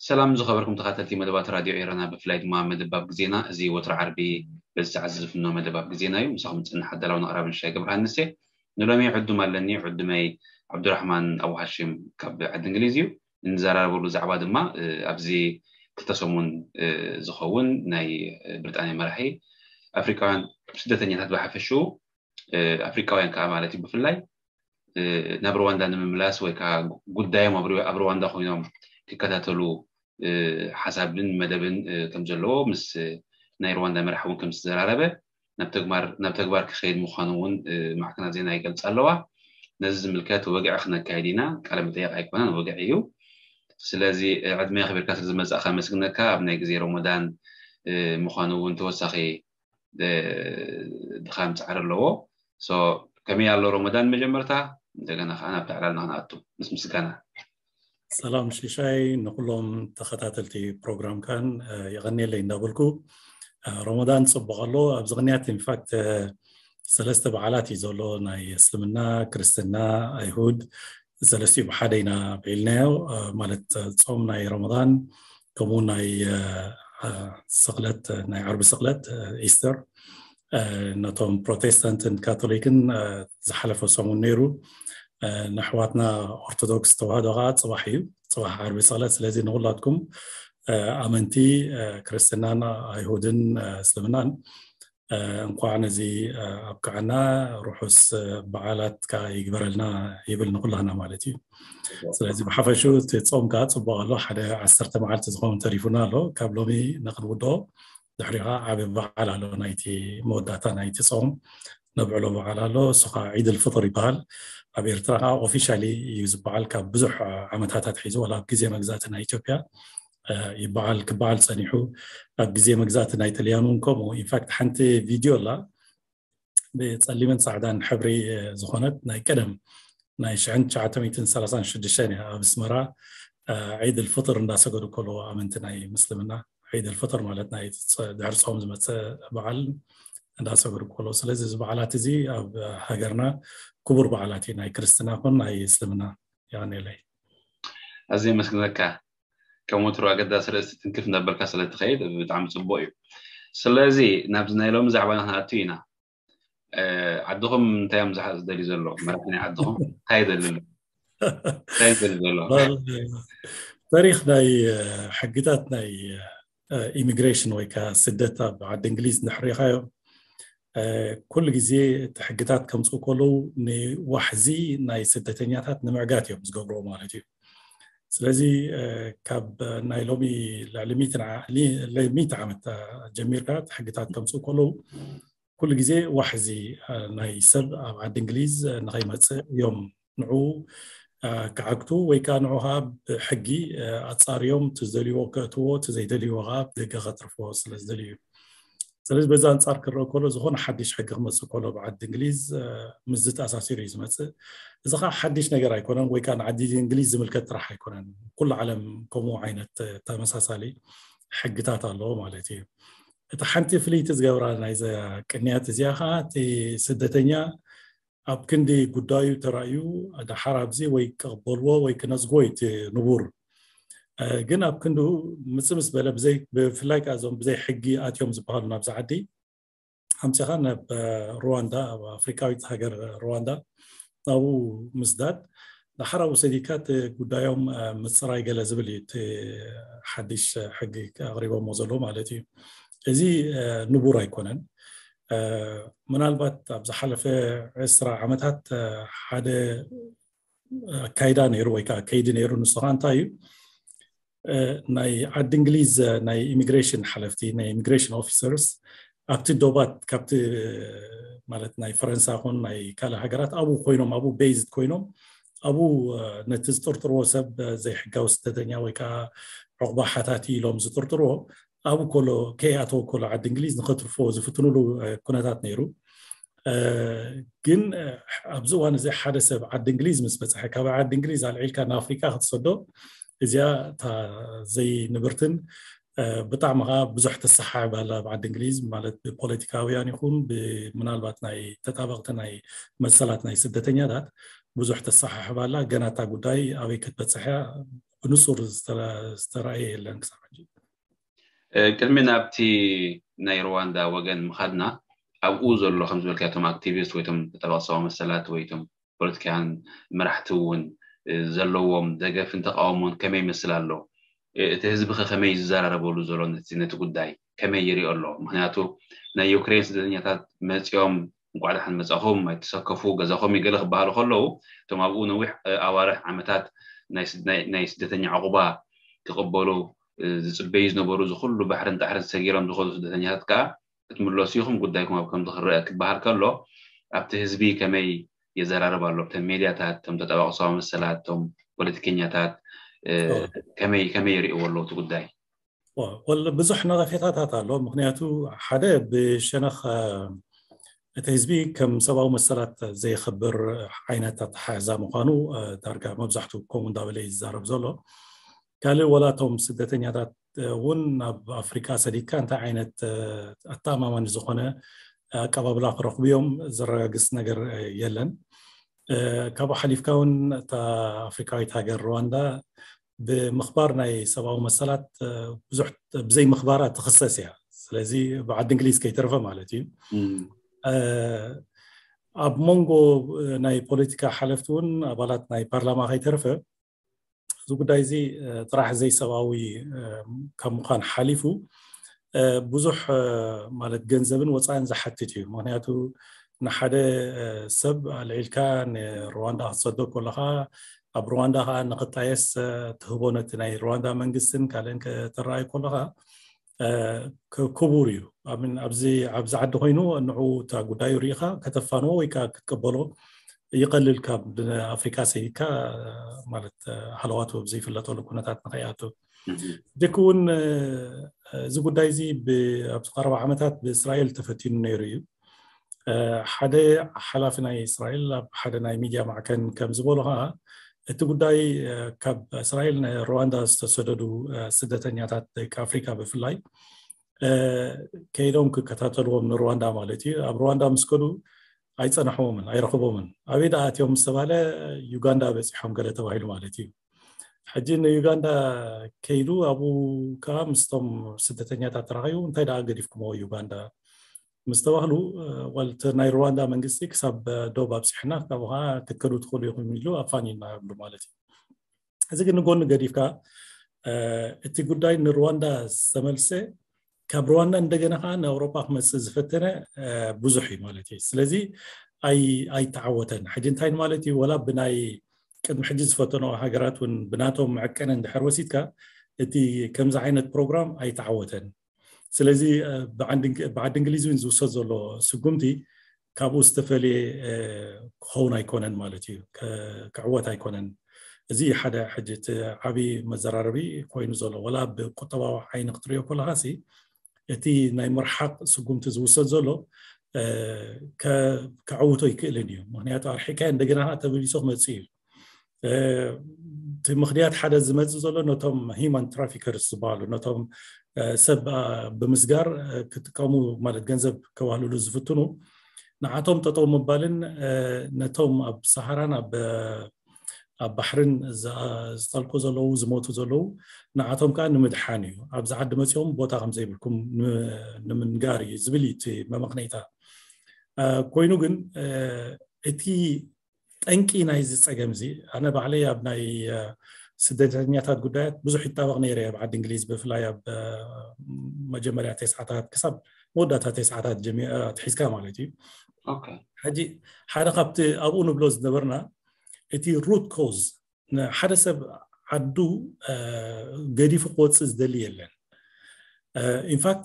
ሰላም ዝኸበርኩም ተኻተልቲ መደባት ራድዮ ኤረና፣ ብፍላይ ድማ መደብ ኣብ ግዜና። እዚ ወትሮ ዓርቢ በዚ ሰዓት ዝፍኖ መደብ ኣብ ግዜና እዩ። ምሳኹም ዝጽንሕ ኣዳላውን ኣቕራብን ሻይ ገብረሃንስ እየ። ንሎሚ ዕዱም ኣለኒ፣ ዕዱመይ ዓብዱራሕማን ኣቡ ሃሽም ካብ ዓዲ እንግሊዝ እዩ። እንዘራረበሉ ዛዕባ ድማ ኣብዚ ክልተ ሰሙን ዝኸውን ናይ ብሪጣንያ መራሒ ኣፍሪካውያን ስደተኛታት ብሓፈሽኡ፣ ኣፍሪካውያን ከዓ ማለት እዩ ብፍላይ ናብ ሩዋንዳ ንምምላስ ወይ ከዓ ጉዳዮም ኣብ ሩዋንዳ ኮይኖም ክከታተሉ ሓሳብን መደብን ከም ዘለዎ ምስ ናይ ሩዋንዳ መራሕ እውን ከም ዝተዘራረበ ናብ ተግባር ክኸይድ ምዃኑ እውን ማዕከናት ዜና ይገልጻ ኣለዋ። ነዚ ዝምልከት ወግዒ ክነካይድ ኢና። ቃለ መጠየቕ ኣይኮነን፣ ወግዒ እዩ። ስለዚ ዕድመ ኣኽቢርካ ስለ ዝመጻእካ ኣመስግነካ። ኣብ ናይ ግዜ ሮሞዳን ምዃኑ እውን ተወሳኺ ድኻም ጻዕሪ ኣለዎ። ከመይ ኣሎ ሮሞዳን? መጀመርታ እንደገና ከዓ ናብ ዕላልና ክንኣቱ ምስ ምስጋና። ሰላም ሽሻይ፣ ንኩሎም ተኸታተልቲ ፕሮግራምካን የቐንየለይ እንዳበልኩ፣ ሮሞዳን ጽቡቕ ኣሎ። ኣብዚ ቅንያት ኢንፋክት ሰለስተ በዓላት እዩ ዘሎ፣ ናይ እስልምና፣ ክርስትና፣ ኣይሁድ። ሰለስቲኡ ብሓደ ኢና ብዒልናዮ፣ ማለት ጾም ናይ ሮሞዳን ከምኡ ናይ ስቕለት፣ ናይ ዓርቢ ስቕለት፣ ኢስተር። ነቶም ፕሮቴስታንትን ካቶሊክን ዝሓለፈ ሰሙን ነይሩ። ንኣሕዋትና ኦርቶዶክስ ተዋህዶ ከዓ ጽባሕ እዩ፣ ጽባሕ ዓርቢ ስቕለት። ስለዚ ንኹላትኩም ኣመንቲ ክርስትናን ኣይሁድን እስልምናን እንኳዕ ነዚ ኣብቅዓና፣ ርሑስ በዓላት ከዓ ይግበረልና ይብል ንኩላህና ማለት እዩ። ስለዚ ብሓፈሹ እቲ ጾም ከዓ ጽቡቕ ኣሎ። ሓደ ዓሰርተ መዓልቲ ዝኸውን ተሪፉና ኣሎ ካብ ሎሚ ንክንውድኦ። ድሕሪኡ ከዓ ዓቢ በዓል ኣሎ፣ ናይቲ መወዳእታ ናይቲ ጾም ነብዕሎ በዓል ኣሎ። እሱ ከዓ ዒድ ኣልፍጥር ይበሃል። ኣብ ኤርትራ ከዓ ኦፊሻሊ እዩ ዝበዓል። ካብ ብዙሕ ዓመታት ኣትሒዙ፣ ዋላ ኣብ ግዜ መግዛእቲ ናይ ኢትዮጵያ ይበዓል፣ ክበዓል ጸኒሑ። ኣብ ግዜ መግዛእቲ ናይ ጥልያን እውን ከምኡ። ኢንፋክት ሓንቲ ቪድዮ ኣላ፣ ብጸሊምን ጻዕዳን ሕብሪ ዝኾነት፣ ናይ ቀደም ናይ ሽሕን ትሽዓተ ሚእትን ሰላሳን ሽዱሽተን እያ። ኣብ ኣስመራ ዒድ ኣልፍጥር እንዳሰገዱ ከለዉ ኣመንቲ ናይ ምስልምና፣ ዒድ ኣልፍጥር ማለት ናይ ድሕሪ ጾም ዝመጽእ በዓል እንዳሰገዱ ከለዉ። ስለዚ እዚ በዓላት እዚ ኣብ ሃገርና ክቡር በዓላት እዩ፣ ናይ ክርስትና ኹን ናይ እስልምና። የቐንየለይ። ኣዝየ የመስግነካ። ከም ወትሩ ኣገዳሲ ርእስቲ ትንክፍ እንዳበልካ ስለ እትኸይድ ብጣዕሚ ጽቡቕ እዩ። ስለዚ ናብዚ ናይ ሎሚ ዛዕባና ክንኣቱ ኢና። ዓድኹም እንታይ እዮም ዝሓ-፣ ዝደልዩ ዘሎ? መራሒ ናይ ዓድኹም እንታይ ይደሊ ኣሎ? እንታይ ይደሊ ዘሎ? ታሪኽ ናይ ሕግታት ናይ ኢሚግሬሽን ወይ ከዓ ስደት ኣብ ዓዲ እንግሊዝ እንድሕር ሪኢኻዮ፣ ኩሉ ግዜ እቲ ሕግታት ከምፅኡ ከለዉ ንዋሕዚ ናይ ስደተኛታት ንምዕጋት እዮም ዝገብርዎ ማለት እዩ። ስለዚ ካብ ናይ ሎሚ ልዕሊ ሚእቲ ዓመት ጀሚርካ እቲ ሕግታት ከምፅኡ ከለዉ ኩሉ ግዜ ዋሕዚ ናይ ሰብ ኣብ ዓዲ እንግሊዝ ንኸይመፅእ እዮም ንዑ ክዓግቱ ወይ ከዓ ንዑ ከዓ ብሕጊ ኣፃርዮም እቲ ዝደልይዎ ከእትዎ፣ እቲ ዘይደልይዎ ከዓ ብደገ ከትርፍዎ ስለ ዝደልዩ እዩ። ስለዚ በዚ ኣንፃር ክረአ ከሎ ዝኾነ ሓድሽ ሕጊ ክመፅእ ከሎ ብዓዲ እንግሊዝ ምስዚ ተኣሳሲሩ እዩ ዝመፅእ። እዚ ከዓ ሓድሽ ነገር ኣይኮነን ወይ ከዓ ንዓዲ እንግሊዝ ዝምልከት ጥራሕ ኣይኮነን። ኩሉ ዓለም ከምኡ ዓይነት ተመሳሳሊ ሕግታት ኣለዎ ማለት እዩ። እቲ ሓንቲ ፍልይቲ ዝገብራ ናይዛ ቅንያት እዚኣ ከዓ እቲ ስደተኛ ኣብ ክንዲ ጉዳዩ ተራእዩ ደሓር ኣብዚ ወይ ክቕበልዎ ወይ ክነዝጎ እዩ እቲ ንቡር። ግን ኣብ ክንዲ ምጽ ምስ በለ ብዘይ፣ ብፍላይ ከዓ እዞም ብዘይ ሕጊ ኣትዮም ዝበሃሉ ናብዚ ዓዲ ሓምሲኻ ናብ ሩዋንዳ፣ ኣብ ኣፍሪካዊት ሃገር ሩዋንዳ ናብኡ ምስዳድ፣ ደሓር ኣብኡ ሰዲድካ እቲ ጉዳዮም ምፅራይ ገለ ዝብል እዩ እቲ ሓድሽ ሕጊ ኣቕሪቦሞ ዘለዉ ማለት እዩ። እዚ ንቡር ኣይኮነን። ምናልባት ኣብ ዝሓለፈ ዕስራ ዓመታት ሓደ ኣካይዳ ነይሩ ወይ ከዓ ከይዲ ነይሩ። ንሱ ከዓ እንታይ እዩ? ናይ ዓዲ እንግሊዝ ናይ ኢሚግሬሽን ሓለፍቲ፣ ናይ ኢሚግሬሽን ኦፊሰርስ ኣብቲ ዶባት ካብቲ ማለት ናይ ፈረንሳ ኹን ናይ ካልእ ሃገራት ኣብኡ ኮይኖም ኣብኡ ቤዝድ ኮይኖም ኣብኡ ነቲ ዝጥርጥርዎ ሰብ ዘይሕጋዊ ስደተኛ ወይ ከዓ ዕቑባ ሓታቲ ኢሎም ዝጥርጥርዎ ኣብኡ ከሎ ከይኣተወ ከሎ ዓዲ እንግሊዝ ንኸትርፎ ዝፍትኑሉ ኩነታት ነይሩ። ግን ኣብዚ እዋን እዚ ሓደ ሰብ ዓዲ እንግሊዝ ምስ በፅሐ ካብ ዓዲ እንግሊዝ ኣልዒልካ ንኣፍሪካ ክትሰዶ እዚኣ እታ ዘይንብርትን ብጣዕሚ ከዓ ብዙሕ ተሰሓሕብ ኣላ ኣብ ዓዲ እንግሊዝ ማለት ብፖለቲካውያን ይኹን ምናልባት ናይ ተጣበቕቲ ናይ መሰላት ናይ ስደተኛታት ብዙሕ ተሰሓሕብ ኣላ። ገና እታ ጉዳይ ኣበይ ክትበፅሕ እያ ብንፁር ዝተረኣየ የለን ክሳብ ሕጂ። ቅድሚ ናብቲ ናይ ሩዋንዳ ወገን ምኻድና ኣብኡ ዘሎ ከም ዝበልካ እቶም ኣክቲቪስት ወይ ቶም ተጣበቕቲ ሰብኣዊ መሰላት ወይ ቶም ፖለቲካውያን መራሕቲ እውን ዘለዎም ደገፍን ተቃውሞን ከመይ ይመስል ኣሎ? እቲ ህዝቢ ከ ከመይ ይዘራረበሉ ዘሎ ነቲ ጉዳይ ከመይ ይሪኦ ኣሎ? ምክንያቱ ናይ ዩክሬን ስደተኛታት መፂኦም እንቋዕ ደሓን መፃኹም ኣይተሰከፉ ገዛኹም ይገለ ክበሃሉ ከለዉ እቶም ኣብኡ ነዊሕ ኣዋርሕ ዓመታት ናይ ስደተኛ ዕቑባ ክቕበሉ ዝፅበዩ ዝነበሩ ዝኩሉ ባሕርን ጣሕርን ሰጊሮም ዝኸዱ ስደተኛታት ከዓ ክትምለሱ ኢኹም ጉዳይኩም ኣብ ከምዚ ክረአ ክበሃል ከሎ ኣብቲ ህዝቢ ከመይ የዘራርብ ኣሎ? እተን ሜድያታት፣ እቶም ተጣባቂ ሰብኣዊ መሰላት፣ እቶም ፖለቲከኛታት ከመይ ከመይ ይርእዎ ኣለዉ እቲ ጉዳይ? ወል ብዙሕ ነቐፌታታት ኣሎ። ምክንያቱ ሓደ ብሸነኽ እቲ ህዝቢ ከም ሰብኣዊ መሰላት ዘየኽብር ዓይነት ኣተሓሕዛ ምዃኑ ዳርጋ መብዛሕትኡ ከምኡ እንዳበለ እዩ ዝዛረብ ዘሎ። ካልእ ወላ እቶም ስደተኛታት እውን ናብ ኣፍሪካ ሰዲድካ እንታይ ዓይነት ኣተኣማማኒ ዝኾነ ኣቀባብላ ክረኽቡ እዮም ዘረጋግፅ ነገር የለን። ካብኡ ሓሊፍካ እውን እታ ኣፍሪካዊት ሃገር ሩዋንዳ ብምኽባር ናይ ሰብኣዊ መሰላት ብዙሕ ብዘይ ምኽባራ ትኽሰስ እያ። ስለዚ ብዓዲ እንግሊዝ ከይተርፈ ማለት እዩ። ኣብ መንጎ ናይ ፖለቲካ ሓለፍቲ እውን ኣባላት ናይ ፓርላማ ከይተርፈ እዚ ጉዳይ እዚ ጥራሕ ዘይሰብኣዊ ካብ ምዃን ሓሊፉ ብዙሕ ማለት ገንዘብን ወፃእን ዝሓትት እዩ። ምክንያቱ ንሓደ ሰብ ኣልዒልካ ንሩዋንዳ ክትሰዶ ከለካ ኣብ ሩዋንዳ ከዓ ንክጣየስ ትህቦ ነቲ ናይ ሩዋንዳ መንግስትን ካልእን ከተረኣዩ ከለካ ክቡር እዩ። ኣብዚ ዓዲ ኮይኑ ንዑ እታ ጉዳዩ ርኢካ ከተፋንዎ ወይ ከዓ ክትቀበሎ ይቐልል ካብ ኣፍሪካ ሰይካ ማለት ሃለዋቱ ዘይፍለጠሉ ኩነታት ንኸይኣቱ። ድክ እውን እዚ ጉዳይ እዚ ኣብዚ ቀረባ ዓመታት ብእስራኤል ተፈቲኑ ነይሩ እዩ። ሓደ ሓላፊ ናይ እስራኤል ኣብ ሓደ ናይ ሚድያ ማዕከን ከም ዝበሎ ከዓ እቲ ጉዳይ ካብ እስራኤል ንሩዋንዳ ዝተሰደዱ ስደተኛታት ደቂ ኣፍሪካ ብፍላይ ከይዶም ክከታተልዎም ንሩዋንዳ ማለት እዩ ኣብ ሩዋንዳ ምስ ከዱ ኣይፀናሕዎምን ኣይረኽቦምን ኣበይ ደኣ ኣትዮም ዝተባለ ዩጋንዳ በፂሖም ገለ ተባሂሉ ማለት እዩ። ሕጂ ንዩጋንዳ ከይዱ ኣብኡ ከዓ ምስቶም ስደተኛታት ተራኺቡ እንታይ ደኣ ገዲፍኩምዎ ዩጋንዳ ምስ ተባህሉ ወልቲ ናይ ሩዋንዳ መንግስቲ ክሳብ ዶብ ኣብፅሕና ካብኡ ከዓ ክትከዱ ትኽእሉ ኢኹም ኢሉ ኣፋኒና ይብሉ ማለት እዩ። እዚ ግን ንጎኒ ገዲፍካ እቲ ጉዳይ ንሩዋንዳ ዝተመልሰ ካብ ሩዋንዳ እንደገና ከዓ ንኣውሮፓ ክመፅእ ዝፈተነ ብዙሕ እዩ ማለት እዩ። ስለዚ ኣይተዓወተን። ሕጂ እንታይ ማለት እዩ ወላ ብናይ ቅድሚ ሕጂ ዝፈተኖ ሃገራት እውን ብናቶም መዕቀነ እንድሕር ወሲድካ እቲ ከምዚ ዓይነት ፕሮግራም ኣይተዓወተን። ስለዚ ብዓዲ እንግሊዝ እውን ዝውሰድ ዘሎ ስጉምቲ ካብኡ ዝተፈለየ ክኸውን ኣይኮነን ማለት እዩ። ክዕወት ኣይኮነን። እዚ ሓደ ሕጂ እቲ ዓብዪ መዘራረቢ ኮይኑ ዘሎ ወላ ብቁጠባዊ ዓይኒ ክትሪኦ ከለካ ሲ እቲ ናይ ምርሓቅ ስጉምቲ ዝውሰድ ዘሎ ከዕውቶ ይክእልን እዩ። ምክንያቱ ኣርሒካ እንደገና ተመሊሶ ክመፅእ እዩ። እቲ ምክንያት ሓደ ዝመፅእ ዘሎ ነቶም ሂማን ትራፊከርስ ዝበሃሉ ነቶም ሰብ ብምስጋር ክጥቀሙ ማለት ገንዘብ ከዋህልሉ ዝፍትኑ ንዓቶም ጠጠው ምባልን ነቶም ኣብ ሰሃራን ኣብ ኣብ ባሕርን ዝጠልቁ ዘለዉ ዝሞቱ ዘለዉ ንዓቶም ከዓ ንምድሓን እዩ። ኣብዚ ዓዲ መፂኦም ቦታ ከም ዘይብልኩም ንምንጋር እዩ ዝብል እዩ እቲ መመኽነይታ። ኮይኑ ግን እቲ ጠንቂ ናይዚ ፀገም እዚ ኣነ ባዕለይ ኣብ ናይ ስደተኛታት ጉዳያት ብዙሕ ይጣበቕ ነይረ ኣብ ዓዲ እንግሊዝ ብፍላይ ኣብ መጀመርያ ተስዓታት ክሳብ መወዳእታ ተስዓታት ኣትሒዝካ ማለት እዩ። ሕጂ ሓደ ካብቲ ኣብኡ ንብሎ ዝነበርና እቲ ሩት ኮዝ ንሓደ ሰብ ዓዱ ገዲፉ ክወፅእ ዝደሊ የለን። ኢንፋክት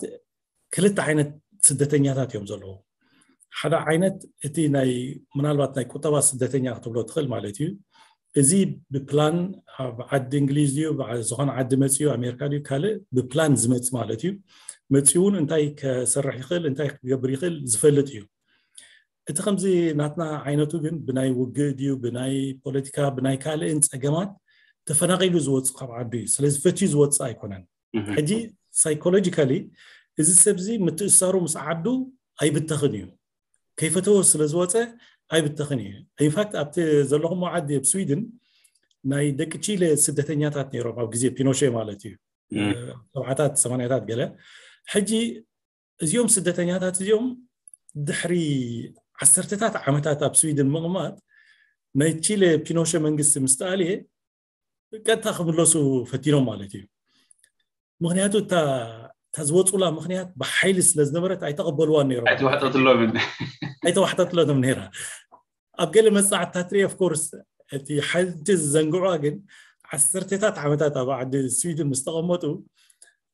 ክልተ ዓይነት ስደተኛታት እዮም ዘለዉ። ሓደ ዓይነት እቲ ናይ ምናልባት ናይ ቁጠባ ስደተኛ ክትብሎ ትኽእል ማለት እዩ። እዚ ብፕላን ኣብ ዓዲ እንግሊዝ ድዩ ብዓ- ዝኾነ ዓዲ መፅኡ ኣሜሪካ ድዩ ካልእ ብፕላን ዝመፅ ማለት እዩ። መፅኡ እውን እንታይ ከሰርሕ ይኽእል እንታይ ክገብር ይኽእል ዝፈልጥ እዩ። እቲ ከምዚ ናትና ዓይነቱ ግን ብናይ ውግእ ድዩ ብናይ ፖለቲካ ብናይ ካልእን ፀገማት ተፈናቒሉ ዝወፅእ ካብ ዓዱ እዩ። ስለዚ ፈትዩ ዝወፅእ ኣይኮነን። ሕጂ ሳይኮሎጂካሊ እዚ ሰብዚ ምትእሳሩ ምስ ዓዱ ኣይብተኽን እዩ። ከይፈተወ ስለ ዝወፀ ኣይብተኽን እዩ። ኢንፋክት ኣብቲ ዘለኹሞ ዓዲ ኣብ ስዊድን ናይ ደቂ ቺለ ስደተኛታት ነይሮም ኣብ ግዜ ፒኖሼ ማለት እዩ። ሰብዓታት ሰማንያታት ገለ። ሕጂ እዚኦም ስደተኛታት እዚኦም ድሕሪ ዓሰርተታት ዓመታት ኣብ ስዊድን ምቕማጥ ናይ ቺለ ፒኖሸ መንግስቲ ምስ ተኣልየ ቀጥታ ክምለሱ ፈቲኖም ማለት እዩ። ምክንያቱ እታ ዝወፁላ ምክንያት ብሓይሊ ስለ ዝነበረት ኣይተቐበልዋን ነይሮም። ኣይተዋሕጠትሎምን። ኣይተዋሕጠትሎንም ነይራ። ኣብ ገለ መፅናዕትታት ርእ ኦፍኮርስ እቲ ሓንቲ ዝዘንግዑዋ ግን ዓሰርተታት ዓመታት ኣብ ዓዲ ስዊድን ምስ ተቐመጡ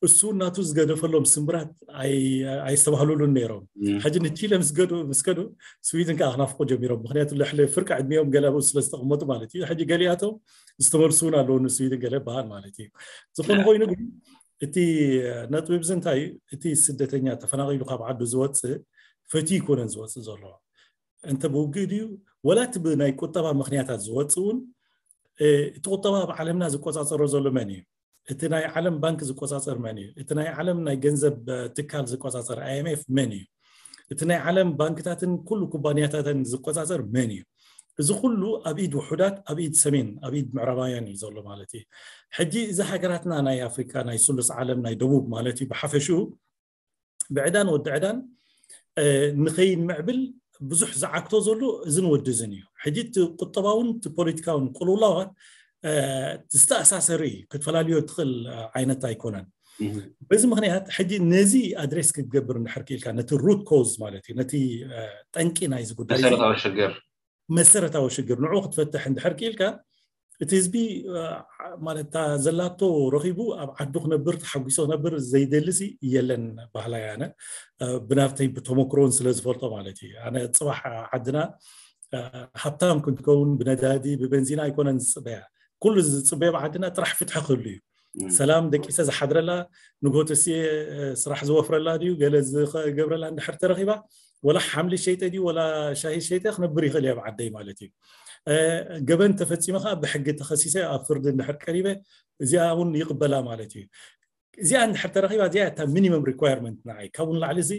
እሱ እናቱ ዝገደፈሎም ስምብራት ኣየስተባህሉሉን ነይሮም። ሕጂ ንቺለ ምስ ከዱ ስዊድን ከዓ ክናፍቁ ጀሚሮም። ምክንያቱ ልሕሊ ፍርቂ ዕድሚኦም ገለ ኣብኡ ስለ ዝተቐመጡ ማለት እዩ። ሕጂ ገሊኣቶም ዝተመልሱ እውን ኣለዉ ንስዊድን ገለ በሃል ማለት እዩ። ዝኾነ ኮይኑ ግን እቲ ነጥቢ ብዚ እንታይ እዩ? እቲ ስደተኛ ተፈናቒሉ ካብ ዓዱ ዝወፅእ ፈትዩ ይኮነን ዝወፅእ ዘሎ። እንተ ብውግእ ድዩ ወላ እቲ ብናይ ቁጠባ ምክንያታት ዝወፅእ እውን እቲ ቁጠባ ኣብ ዓለምና ዝቆፃፀሮ ዘሎ መን እዩ? እቲ ናይ ዓለም ባንክ ዝቆፃፀር መን እዩ? እቲ ናይ ዓለም ናይ ገንዘብ ትካል ዝቆፃፀር ኣይኤምኤፍ መን እዩ? እቲ ናይ ዓለም ባንክታትን ኩሉ ኩባንያታትን ዝቆፃፀር መን እዩ? እዚ ኩሉ ኣብ ኢድ ውሑዳት ኣብ ኢድ ሰሜን ኣብ ኢድ ምዕራባውያን እዩ ዘሎ ማለት እዩ። ሕጂ እዚ ሃገራትና ናይ ኣፍሪካ ናይ ስሉስ ዓለም ናይ ደቡብ ማለት እዩ ብሓፈሽኡ ብዕዳን ወዲ ዕዳን ንኸይምዕብል ብዙሕ ዝዓግቶ ዘሎ እዝን ወዲ እዝን እዩ። ሕጂ እቲ ቁጠባውን እቲ ፖለቲካውን ቅልውላዋት ዝተኣሳሰሩ እዩ። ክትፈላልዮ ትኽእል ዓይነት ኣይኮነን። በዚ ምክንያት ሕጂ ነዚ ኣድሬስ ክትገብር እንድሕር ክኢልካ ነቲ ሩት ኮዝ ማለት እዩ ነቲ ጠንቂ ናይዚ ጉዳይ መሰረታዊ ሽግር መሰረታዊ ሽግር ንዑ ክትፈትሕ እንድሕር ክኢልካ እቲ ህዝቢ ማለት እታ ዘላቶ ረኺቡ ኣብ ዓዱ ክነብር ተሓጒሶ ክነብር ዘይደልሲ የለን ባህላ ያነ ብናብተይ ብተመክሮውን ስለ ዝፈልጦ ማለት እዩ። ኣነ ፅባሕ ዓድና ሃብታም ክንትከውን ብነዳዲ ብበንዚና ኣይኮነን ዝፅበያ። ኩሉ ዝፅበዮ ኣብ ዓድና ጥራሕ ፍትሒ ክህሉ እዩ። ሰላም ደቂሰ ዝሓድረላ ንጎተሲ ስራሕ ዝወፍረላ ድዩ ገለ ዝገብረላ እንድሕር ተረኺባ ወላ ሓምሊ ሸይጠ ድዩ ወላ ሻሂ ሸይጠ ክነብር ይኽእል እየ ኣብ ዓደይ ማለት እዩ። ገበን ተፈፂመ ከዓ ብሕጊ ተኸሲሰ ኣብ ፍርዲ እንድሕር ቀሪበ እዚኣ እውን ይቕበላ ማለት እዩ። እዚኣ እንድሕር ተረኺባ እዚኣ እታ ሚኒመም ሪኳርመንት ንዓይ ካብኡ ንላዕሊ እዚ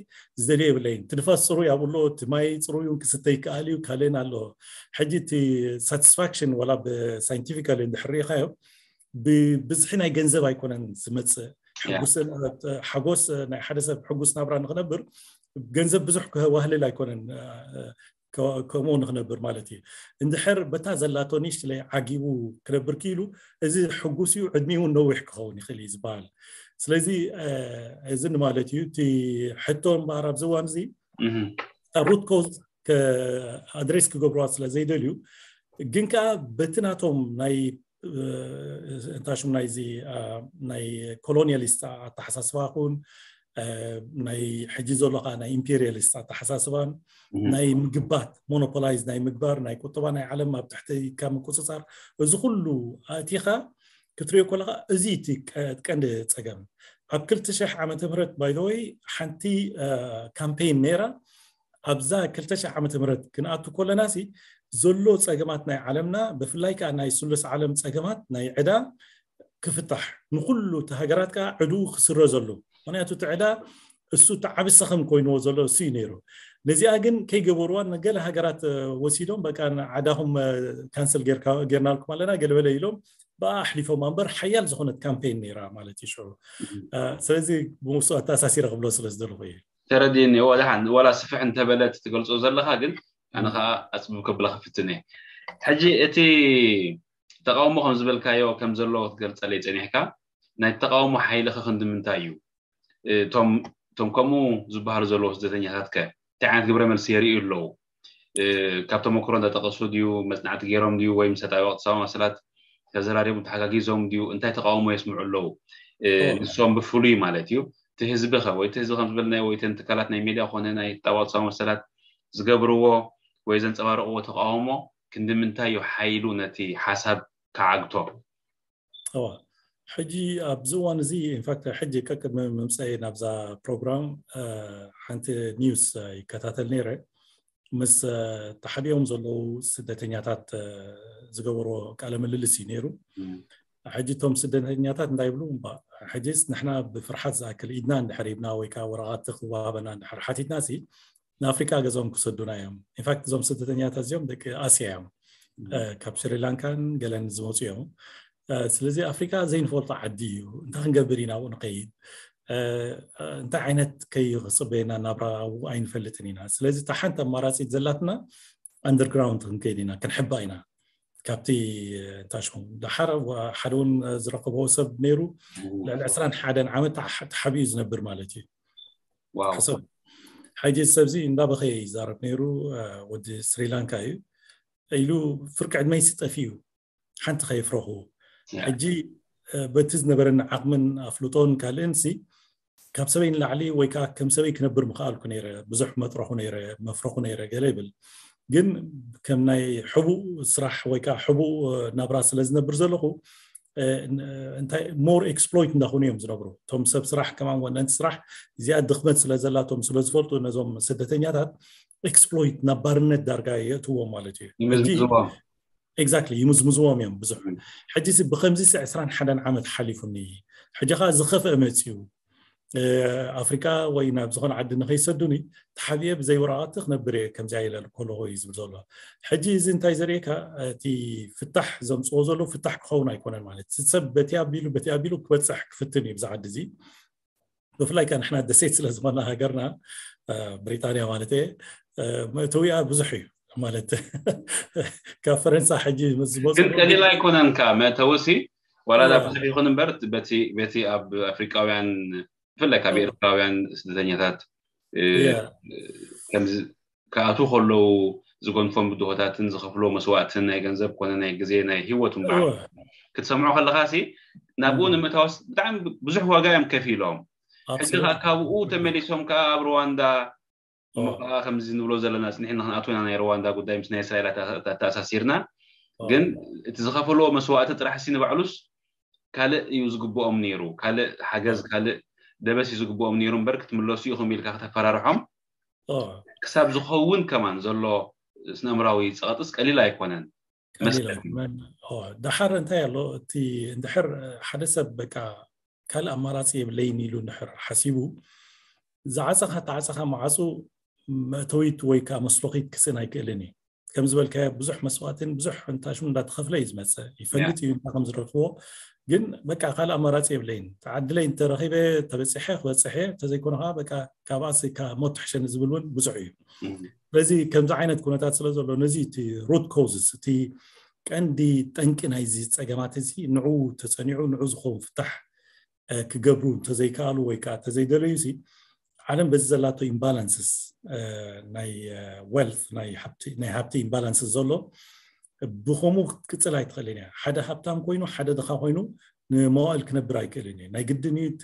ዝደልዮ የብለይን። እቲ ንፋስ ፅሩይ ኣብኡ ኣሎ፣ እቲ ማይ ፅሩይ እውን ክስተ ይከኣል እዩ፣ ካልእን ኣለዎ። ሕጂ እቲ ሳቲስፋክሽን ወላ ብሳይንቲፊካሊ እንድሕር ርኢኻዮ ብብዝሒ ናይ ገንዘብ ኣይኮነን ዝመፅእ። ሓጎስ ናይ ሓደ ሰብ ሕጉስ ናብራ ንክነብር ገንዘብ ብዙሕ ክዋህልል ኣይኮነን ከምኡ ንክነብር ማለት እዩ። እንድሕር በታ ዘላቶ ንእሽትለይ ዓጊቡ ክነብር ክኢሉ እዚ ሕጉስ እዩ፣ ዕድሚኡ እውን ነዊሕ ክኸውን ይኽእል እዩ ዝበሃል። ስለዚ እዚ ንማለት እዩ። እቲ ሕቶ እምበኣር ኣብዚ እዋን እዚ ሩት ኮዝ ኣድሬስ ክገብርዋ ስለ ዘይደልዩ ግን ከዓ በቲ ናቶም ናይ እንታይ ሽም ናይዚ ናይ ኮሎኒያሊስት ኣተሓሳስባ ኹን ናይ ሕጂ ዘሎ ከዓ ናይ ኢምፔሪያሊስት ኣተሓሳስባን ናይ ምግባት ሞኖፖላይዝ ናይ ምግባር ናይ ቁጠባ ናይ ዓለም ኣብ ትሕቲ ካብ ምቁፅፃር እዚ ኩሉ ኣእቲኻ ክትሪኦ ከለካ እዚ እቲ ቀንዲ ፀገም ኣብ ክልተ ሽሕ ዓመተ ምህረት ባይዘወይ ሓንቲ ካምፔን ነይራ ኣብዛ ክልተ ሽሕ ዓመተ ምህረት ክንኣቱ ከለና ሲ ዘሎ ፀገማት ናይ ዓለምና ብፍላይ ከዓ ናይ ስሉስ ዓለም ፀገማት ናይ ዕዳ ክፍታሕ ንኩሉ እቲ ሃገራት ከዓ ዕድኡ ክስረ ዘሎ ምክንያቱ እቲ ዕዳ እሱ እቲ ዓቢ ሰኸም ኮይንዎ ዘሎ እሱ እዩ ነይሩ። ነዚኣ ግን ከይገበርዋ ንገለ ሃገራት ወሲዶም በቃ ዓዳኹም ካንስል ጌርናልኩም ኣለና ገለበለ ኢሎም ብኣ ኣሕሊፎም እምበር ሓያል ዝኾነት ካምፔን ነይራ ማለት እዩ ሽዑ። ስለዚ ብሱ ኣተኣሳሲረ ክብሎ ስለ ዝደለኹ እዩ። ተረዲኒ ወላ ስፍሕ እንተበለት ትገልፆ ዘለካ ግን ኣነ ከዓ ኣፅብብ ከብላ ክፍትን እየ። ሕጂ እቲ ተቃውሞ ከም ዝበልካዮ ከም ዘለዎ ክትገልፀለይ ፀኒሕካ ናይ ተቃውሞ ሓይሊ ከክንዲ ምንታይ እዩ? እቶም ከምኡ ዝበሃሉ ዘለዉ ስደተኛታት ከ እንታይ ዓይነት ግብረ መልሲ የርእዩ ኣለዉ? ካብ ተመክሮ እንዳጠቀሱ ድዩ መፅናዕቲ ገይሮም ድዩ ወይም ሰብኣዊ ቅጥሳዊ መሰላት ተዘራሪቦም ተሓጋጊዞም ድዩ እንታይ ተቃውሞ የስምዑ ኣለዉ? ንሶም ብፍሉይ ማለት እዩ እቲ ህዝቢ ከ ወይ እቲ ህዝቢ ከም ዝበልናዮ ወይ እተን ትካላት ናይ ሜድያ ኮነ ናይ ተጣባቂ ሰብኣዊ መሰላት ዝገብርዎ ወይ ዘንፀባርቕዎ ተቃውሞ ክንዲ ምንታይ እዩ ሓይሉ ነቲ ሓሳብ ክዓግቶ? እዋ ሕጂ ኣብዚ እዋን እዚ ኢንፋክት ሕጂ ቀቅድሚ ምምፀኢ ናብዛ ፕሮግራም ሓንቲ ኒውስ ይከታተል ነይረ። ምስ ተሓቢኦም ዘለዉ ስደተኛታት ዝገበርዎ ቃለ ምልልስ እዩ ነይሩ። ሕጂ እቶም ስደተኛታት እንታይ ይብሉ? ሕጂስ ንሕና ብፍርሓት ዝኣክል ኢድና እንድሕር ሂብና ወይ ከዓ ወረቓት ክወሃበና እንድሕር ሓቲትና ሲ ንኣፍሪካ ገዛኦም ክሰዱና እዮም። ኢንፋክት እዞም ስደተኛታት እዚኦም ደቂ ኣስያ እዮም። ካብ ስሪላንካን ገለን ዝመፁ እዮም። ስለዚ ኣፍሪካ ዘይንፈልጦ ዓዲ እዩ። እንታይ ክንገብር ኢና ኣብኡ ንኸይድ? እንታይ ዓይነት ከይክፅበየና ናብራ ኣብኡ ኣይንፈልጥን ኢና። ስለዚ እታ ሓንቲ ኣማራፂት ዘላትና ኣንደርግራውንድ ክንከይድ ኢና፣ ክንሕባ ኢና። ካብቲ እንታይ ሽሙ ደሓር ሓደ እውን ዝረከብዎ ሰብ ነይሩ። ልዕሊ ዕስራን ሓደን ዓመት ተሓቢኡ ዝነብር ማለት እዩ። ሕሰብ ሕጂ ሰብዚ እንዳበኸየ ይዛረብ ነይሩ። ወዲ ስሪላንካ እዩ ኢሉ ፍርቂ ዕድመይሲ ጠፊኡ ሓንቲ ከይፍረኹ። ሕጂ በቲ ዝነበረኒ ዓቕምን ኣፍልጦን ካልእን ሲ ካብ ሰበይ ንላዕሊ ወይ ከዓ ከም ሰበይ ክነብር ምኽኣልኩ ነይረ፣ ብዙሕ መጥረኹ ነይረ፣ መፍረኹ ነይረ ገለ ይብል። ግን ከም ናይ ሕቡእ ስራሕ ወይ ከዓ ሕቡእ ናብራ ስለ ዝነብር ዘለኹ እንታይ ሞር ኤክስፕሎይት እንዳኾኑ እዮም ዝነብሩ። እቶም ሰብ ስራሕ ከማን ወነንቲ ስራሕ እዚኣ ድኽመት ስለ ዘላቶም ስለ ዝፈልጡ ነዞም ስደተኛታት ኤክስፕሎይት ናብ ባርነት ዳርጋ የእትዎም ማለት እዩ። ኤግዛክትሊ ይምዝምዝዎም እዮም ብዙሕ። ሕጂ ብከምዚ ዕስራን ሓደን ዓመት ሓሊፉኒ። ሕጂ ከዓ ዝኸፍአ መፅዩ። ኣፍሪካ ወይ ናብ ዝኾነ ዓዲ ንኸይሰዱኒ ተሓቢኤ ብዘይ ወረቓት ክነብር እየ ከምዚኣ ኢለ ከለኹ እዩ ዝብል ዘሎ። ሕጂ እዚ እንታይ ዘርእየካ? እቲ ፍታሕ ዘምፅዎ ዘለዉ ፍታሕ ክኸውን ኣይኮነን ማለት ሰብ በቲ ኣቢሉ በቲ ኣቢሉ ክበፅሕ ክፍትን እዩ ብዛ ዓዲ እዚ። ብፍላይ ከ ንሕና ደሴት ስለ ዝኾነ ሃገርና ብሪጣንያ ማለት እየ መእተዊኣ ብዙሕ እዩ ማለት ካብ ፈረንሳ ሕጂ ዝመፁ ግን ቀሊል ኣይኮነን ከ መእተዊ ሲ ዋላ ዳ ብዙሕ ይኹን እምበር በቲ ኣብ ኣፍሪቃውያን ብፍላይ ካብ ኤርትራውያን ስደተኛታት ከምዚ ክኣትዉ ከለዉ ዝጎንፎም ብድሆታትን ዝኸፍሎ መስዋእትን ናይ ገንዘብ ኮነ ናይ ግዜ ናይ ህይወት እምበዓል ክትሰምዖ ከለኻ ሲ ናብኡ ንምእታወስ ብጣዕሚ ብዙሕ ዋጋ እዮም ከፊሎም። ሕጂ ከዓ ካብኡ ተመሊሶም ከዓ ኣብ ሩዋንዳ እሞ ከዓ ከምዚ ንብሎ ዘለና ፅኒሕና ክንኣትው ኢና ናይ ሩዋንዳ ጉዳይ ምስ ናይ እስራኤል ኣተኣሳሲርና። ግን እቲ ዝኸፈልዎ መስዋእቲ ጥራሕ ሲ ንባዕሉስ ካልእ እዩ ዝግብኦም ነይሩ። ካልእ ሓገዝ ካልእ ደበስ እዩ ዝግብኦም ነይሩ እምበር ክትምለሱ ኢኹም ኢልካ ከተፈራርሖም ክሳብ ዝኸውን ከማን ዘሎ ስነምራዊ ፀቐጥስ ቀሊል ኣይኮነን። ደሓር እንታይ ኣሎ እቲ እንድሕር ሓደ ሰብ በቃ ካልእ ኣማራፂ የብለይን ኢሉ እንድሕር ሓሲቡ ዝዓፀኻ ተዓፀኻ መዓፁ መእተዊት ወይ ከዓ መስሎኺት ክስእን ኣይክእልን እዩ። ከም ዝበልካዮ ብዙሕ መስዋእትን ብዙሕ እንታሽሙ እንዳተኸፍለ እዩ ዝመፅእ። ይፈልጥ እዩ እንታይ ከም ዝረኽቦ ግን በቃ ካልእ ኣማራፂ የብለይን። ተዓድለይ እንተረኺበ ተበፂሐ ክበፅሐ እንተዘይኮነ ከዓ በቃ ካብኣስ ካብ ሞት ትሕሸኒ ዝብል እውን ብዙሕ እዩ። ስለዚ ከምዚ ዓይነት ኩነታት ስለ ዘሎ ነዚ እቲ ሩት ኮዝስ እቲ ቀንዲ ጠንቂ ናይዚ ፀገማት እዚ ንዑ ተፀኒዑ ንዑ ዝኸውን ፍታሕ ክገብሩ እንተዘይከኣሉ ወይ ከዓ እንተዘይደለዩ ሲ ዓለም በዚ ዘላቶ ኢምባላንስስ ናይ ዌልት ናይ ሃብቲ ኢምባላንስስ ዘሎ ብኸምኡ ክትቅፅል ኣይትኽእልን እያ። ሓደ ሃብታም ኮይኑ ሓደ ድኻ ኮይኑ ንመዋእል ክነብር ኣይክእልን እዩ። ናይ ግድን እዩ እቲ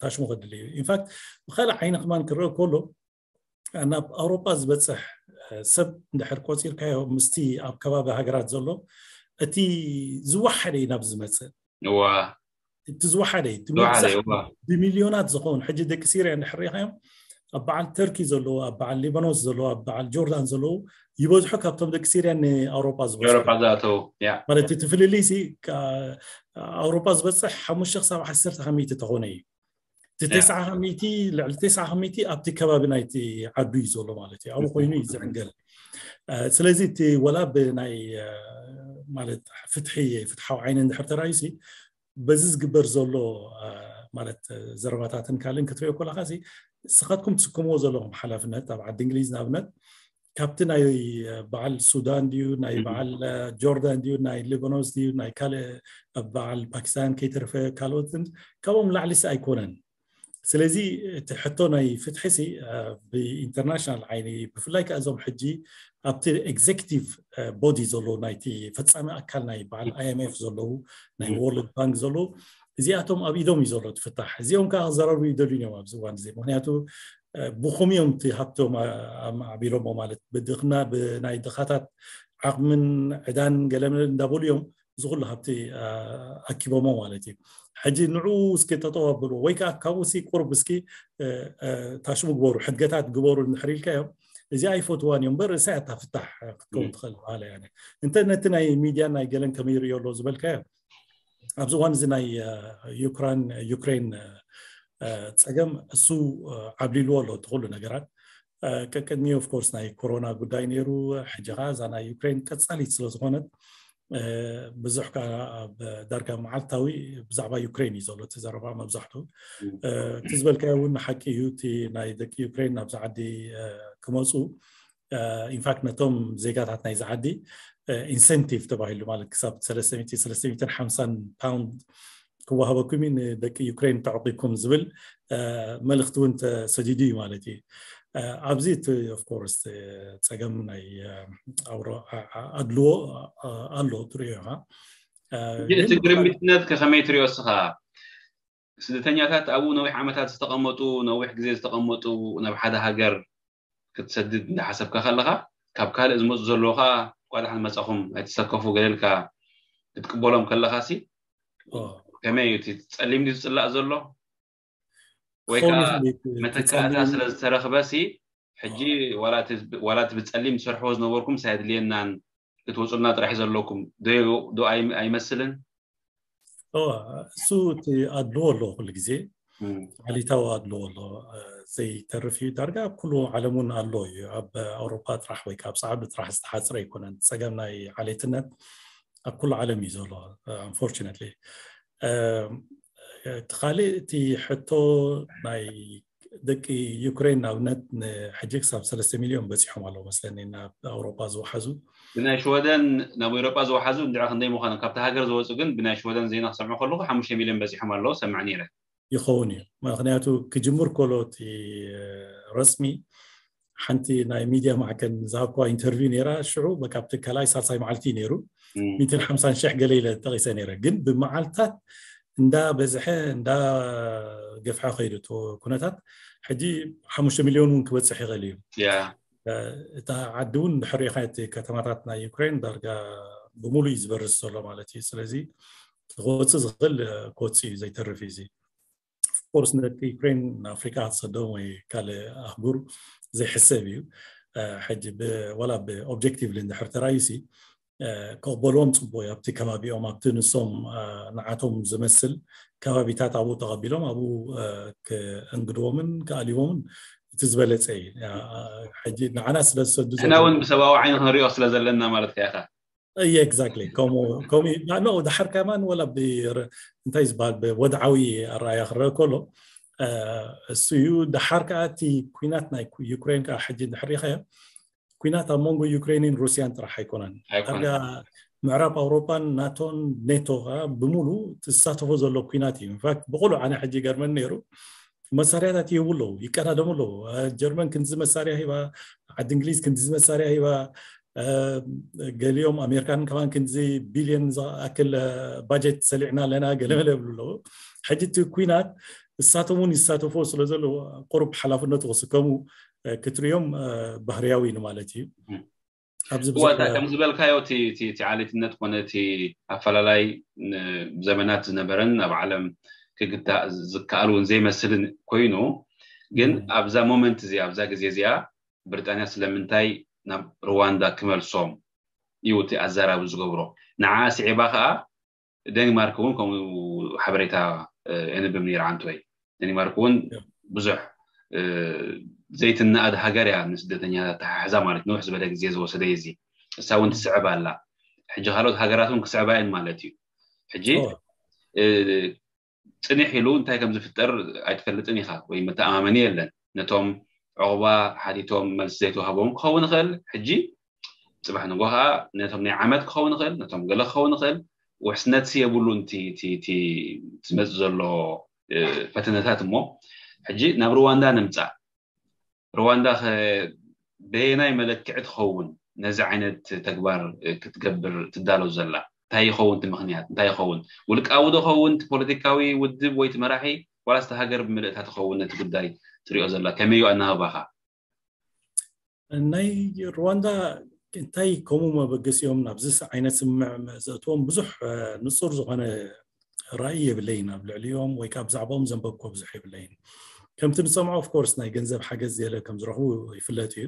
ታሽሙ ከድሊ እዩ። ኢንፋክት ብካልእ ዓይኒ ከማን ክረአ ከሎ ናብ ኣውሮጳ ዝበፅሕ ሰብ እንድሕር ቆፂርካዮ ምስቲ ኣብ ከባቢ ሃገራት ዘሎ እቲ ዝወሓደ እዩ ናብ ዝመፅእ። እቲ ዝወሓደ እዩ ብሚልዮናት ዝኸውን ሕጂ ደቂ ሲርያ እንድሕር ሪኢኻዮም ኣብ በዓል ተርኪ ዘለዉ ኣብ በዓል ሊባኖስ ዘለዉ ኣብ በዓል ጆርዳን ዘለዉ ይበዝሑ ካብቶም ደቂ ሲርያ ንኣውሮጳ ዝበዝሑ ማለት እቲ ፍልልይ ሲ ኣውሮጳ ዝበፅሕ ሓሙሽተ ክሳብ ዓሰርተ ካብ ሚእቲ ተኾነ እዩ። እቲ ተስዓ ካብ ሚእቲ ልዕሊ ተስዓ ካብ ሚእቲ ኣብቲ ከባቢ ናይቲ ዓዱ እዩ ዘሎ ማለት እዩ። ኣብኡ ኮይኑ እዩ ዝዕንገል። ስለዚ እቲ ወላ ብናይ ማለት ፍትሒ ፍትሓዊ ዓይኒ እንድሕር ተራእዩ ሲ በዚ ዝግበር ዘሎ ማለት ዘረባታትን ካልእን ክትሪኦ ከለካ ሲ ንስኻትኩም ትስከምዎ ዘለኹም ሓላፍነት ኣብ ዓዲ እንግሊዝ ንኣብነት ካብቲ ናይ በዓል ሱዳን ድዩ ናይ በዓል ጆርዳን ድዩ ናይ ሊባኖስ ድዩ ናይ ካልእ በዓል ፓኪስታን ከይተረፈ ካልኦትን ካብኦም ላዕሊስ ኣይኮነን። ስለዚ እቲ ሕቶ ናይ ፍትሒ ሲ ብኢንተርናሽናል ዓይኒ ብፍላይ ከዓ እዞም ሕጂ ኣብቲ ኤግዜክቲቭ ቦዲ ዘለዉ ናይቲ ፈፃሚ ኣካል ናይ በዓል ኣይኤምኤፍ ዘለዉ ናይ ወርልድ ባንክ ዘለዉ እዚኣቶም ኣብ ኢዶም እዩ ዘሎ እቲ ፍታሕ። እዚኦም ከዓ ክዘረቡ ይደልዩን እዮም ኣብዚ እዋን እዚ። ምክንያቱ ብኹም እዮም እቲ ሃብቶም ኣማዕቢሎሞ፣ ማለት ብድኽና ብናይ ድኻታት ዓቕምን ዕዳን ገለመለ እንዳበሉ እዮም እዚ ኩሉ ሃብቲ ኣኪቦሞ ማለት እዩ። ሕጂ ንዑ እስኪ ጠጠው ኣብልዎ፣ ወይ ከዓ ካብኡ ሲ ቁርብ እስኪ ታሽሙ ግበሩ፣ ሕድገታት ግበሩ እንድሕር ኢልካዮም፣ እዚ ኣይፈትዋን እዮም እምበር እሳ እታ ፍታሕ ክትከውን ትኽእል በሃላ እያ። እንተ ነቲ ናይ ሚድያ ናይ ገለን ከመይ ይርእዮ ኣሎ ዝበልካዮ፣ ኣብዚ እዋን እዚ ናይ ዩክራን ዩክሬን ፀገም እሱ ዓብሊልዎ ኣሎ እቲ ኩሉ ነገራት። ቀቅድሚ ኦፍኮርስ ናይ ኮሮና ጉዳይ ነይሩ። ሕጂ ከዓ እዛ ናይ ዩክሬን ቀፃሊት ስለዝኮነት ብዙሕ ከዓ ኣብ ዳርጋ መዓልታዊ ብዛዕባ ዩክሬን እዩ ዘሎ እቲ ዘረባ መብዛሕቱ። እቲ ዝበልካዮ እውን ሓቂ እዩ። እቲ ናይ ደቂ ዩክሬን ናብዚ ዓዲ ክመፁ ኢንፋክት ነቶም ዜጋታት ናይዚ ዓዲ ኢንሰንቲቭ ተባሂሉ፣ ማለት ክሳብ ሰለስተ ሚእቲ ሰለስተ ሚእትን ሓምሳን ፓውንድ ክወሃበኩም እዩ ንደቂ ዩክሬን ተዕቂብኩም ዝብል መልእክቲ እውን ተሰዲዱ እዩ ማለት እዩ። ኣብዚ እቲ ኦፍኮርስ ፀገም ናይ ኣድልዎ ኣሎ ትሪኦ ኢኻ። እቲ ግርምትነት ከመይ ትሪኦ እስኻ? ስደተኛታት ኣብኡ ነዊሕ ዓመታት ዝተቐመጡ፣ ነዊሕ ግዜ ዝተቐመጡ፣ ናብ ሓደ ሃገር ክትሰድድ እንዳሓሰብካ ከለኻ፣ ካብ ካልእ ዝመፁ ዘለዉ ኸዓ እንኳዕ ደሓን መፃኹም ኣይተሰከፉ ገለልካ ክትቅበሎም ከለኻ ሲ ከመይ እዩ? እቲ ጸሊም ድዩ ዝጽላእ ዘሎ? ወይ ከዓ መተካእታ ስለ ዝተረኽበ ሲ ሕጂ ዋላ እቲ ብጸሊም ትሰርሕዎ ዝነበርኩም ሳየድልየናን ክትወፁልና ጥራሕ ዘለኩም ዶ ኣይመስልን? እሱ እቲ ኣድልዎ ኣሎ፣ ኩሉ ግዜ ዓሊታዊ ኣድልዎ ኣሎ። ዘይተርፍ እዩ። ዳርጋ ኣብ ኩሉ ዓለም እውን ኣሎ እዩ። ኣብ ኣውሮፓ ጥራሕ ወይ ካብ ሰዓቢ ጥራሕ ዝተሓፅረ ኣይኮነን። ፀገም ናይ ዓሌትነት ኣብ ኩሉ ዓለም እዩ ዘሎ። Unfortunately እቲ ካልእ እቲ ሕቶ ናይ ደቂ ዩክሬን ንኣብነት ንሕጂ ክሳብ ሰለስተ ሚልዮን በፂሖም ኣለዉ መስለኒ ናብ ኣውሮፓ ዝወሓዙ። ብናይ ሽወደን ናብ ኤውሮጳ ዝወሓዙ እንድዒ ክንደይ ምዃኑ ካብቲ ሃገር ዝወፁ ግን ብናይ ሽወደን ዜና ክሰምዖ ከለኹ ሓሙሽተ ሚልዮን በፂሖም ኣለዉ ሰምዕ ነይረ። ይኸውን እዩ። ምክንያቱ ክጅምር ከሎ እቲ ረስሚ ሓንቲ ናይ ሚድያ ማዕከን ዝሃብኩዋ ኢንተርቪው ነይራ። ሽዑ በቃ ኣብቲ ካልኣይ ሳልሳይ መዓልቲ ነይሩ። ሚእትን ሓምሳን ሽሕ ገለ ኢለ ጠቂሰ ነይረ። ግን ብመዓልታት እንዳ በዝሐ እንዳ ገፍሐ ከይዱ እቲ ኩነታት ሕጂ ሓሙሽተ ሚልዮን እውን ክበፅሕ ይኽእል እዩ። እታ ዓዲ እውን ድሕሪኻ እቲ ከተማታት ናይ ዩክሬን ዳርጋ ብምሉእ እዩ ዝበርስ ዘሎ ማለት እዩ። ስለዚ ክወፅእ ዝኽእል ክወፅእ እዩ፣ ዘይተርፍ እዩ። እዚ ኦፍኮርስ ንደቂ ዩክሬን ንኣፍሪካ ክትሰዶም ወይ ካልእ ኣህጉር ዘይሕሰብ እዩ። ሕጂ ዋላ ብኦብጀክቲቭሊ እንድሕር ተራእዩሲ ክቕበልዎም ፅቡቅ እዩ። ኣብቲ ከባቢኦም ኣብቲ ንሶም ንዓቶም ዝመስል ከባቢታት ኣብኡ ተቐቢሎም ኣብኡ ክእንግድዎምን ክኣልይዎምን እቲ ዝበለፀ እዩ። ሕጂ ንዓና ስለ ዝሰዱ ንሕና እውን ብሰብኣዊ ዓይኒ ክንሪኦ ስለ ዘለና ማለት ከ ኢኻ። እየ ኤግዛክትሊ ከምኡ ከምኡ ኖ ድሓር ከማን ወላ እንታይ ዝበሃል ብወድዓዊ ኣረኣያ ክረአ ከሎ እሱ እዩ። ድሓር ከዓ እቲ ኩናት ናይ ዩክሬን ከዓ ሕጂ እንድሕር ሪኢኻዮ ኩናት ኣብ መንጎ ዩክሬንን ሩስያን ጥራሕ ኣይኮነን። ዳርጋ ምዕራብ ኣውሮፓን ናቶን ኔቶ ከዓ ብምሉ ዝሳተፎ ዘሎ ኩናት እዩ። ኢንፋክት ብቁሉዕ ኣነ ሕጂ ይገርመኒ ነይሩ መሳርያታት ይህቡ ኣለዉ፣ ይቀዳደሙ ኣለዉ። ጀርመን ክንዚ መሳርያ ሂባ፣ ዓዲ እንግሊዝ ክንዚ መሳርያ ሂባ፣ ገሊኦም ኣሜሪካን ከማን ክንዚ ቢልዮን ዝኣክል ባጀት ሰሊዕና ኣለና ገለመለ ይብሉ ኣለዉ። ሕጂ እቲ ኩናት እሳቶም እውን ይሳተፎ ስለ ዘለዉ ቁሩብ ሓላፍነቱ ክስከሙ ክትሪኦም ባህርያዊ እዩ ማለት እዩ። ኣብዚ ብዙሕ እዋታ ከም ዝበልካዮ እቲ ዓሌትነት ኮነ እቲ ኣፈላላይ ዘመናት ዝነበረን ኣብ ዓለም ክግታእ ዝከኣል እውን ዘይመስልን ኮይኑ ግን ኣብዛ ሞመንት እዚኣ ኣብዛ ግዜ እዚኣ ብሪጣንያ ስለምንታይ ናብ ሩዋንዳ ክመልሶም እዩ እቲ ኣዘራቢ ዝገብሮ። ንዓ ስዒባ ከዓ ደኒማርክ እውን ከምኡ ሓበሬታ የንብብ ነይረ ዓንቶይ። ደኒማርክ እውን ብዙሕ ዘይትነኣድ ሃገር እያ ንስደተኛታት ተሓሕዛ ማለት ነውሕ ዝበለ ግዜ ዝወሰደ እዩ። እዚ እሳ እውን ትስዕብ ኣላ። ሕጂ ካልኦት ሃገራት እውን ክስዕባ እየን ማለት እዩ። ሕጂ ፅንሕ ኢሉ እንታይ ከም ዝፍጠር ኣይትፈልጥን ኢኻ ወይ መተኣማመኒ የለን። ነቶም ዕቑባ ሓቲቶም መልሲ ዘይተዋህቦም ክኸውን ይኽእል። ሕጂ ፅባሕ ንጎ ከዓ ነቶም ናይ ዓመት ክኸውን ይኽእል፣ ነቶም ገለ ክኸውን ይኽእል። ውሕስነት የብሉን እቲ ዝመፅእ ዘሎ ፈተነታት። እሞ ሕጂ ናብ ሩዋንዳ ንምፃእ፣ ሩዋንዳ በየናይ መለክዒ ትኸውን ነዚ ዓይነት ተግባር ክትገብር ትዳሎ ዘላ? እንታይ ይኸውን እቲ ምኽንያት? እንታይ ይኸውን? ውልቃዊ ዶ ኸውን እቲ ፖለቲካዊ ውድብ ወይ እቲ መራሒ፣ ዋላስ እቲ ሃገር ብምልእታ ትኸውን? ነቲ ጉዳይ ትሪኦ ዘላ ከመይ እዩ ኣናባባኻ? ናይ ሩዋንዳ እንታይ ከምኡ መበገሲኦም ናብዚ ዓይነት ስምምዕ ዘእትዎም ብዙሕ ንፁር ዝኾነ ራእይ የብለይን። ኣብ ልዕሊኦም ወይ ከዓ ብዛዕባኦም ዘንበብኮ ብዙሕ የብለይን። ከምቲ ንሰምዖ ኦፍኮርስ ናይ ገንዘብ ሓገዝ የለ ከም ዝረኽቡ ይፍለጥ እዩ።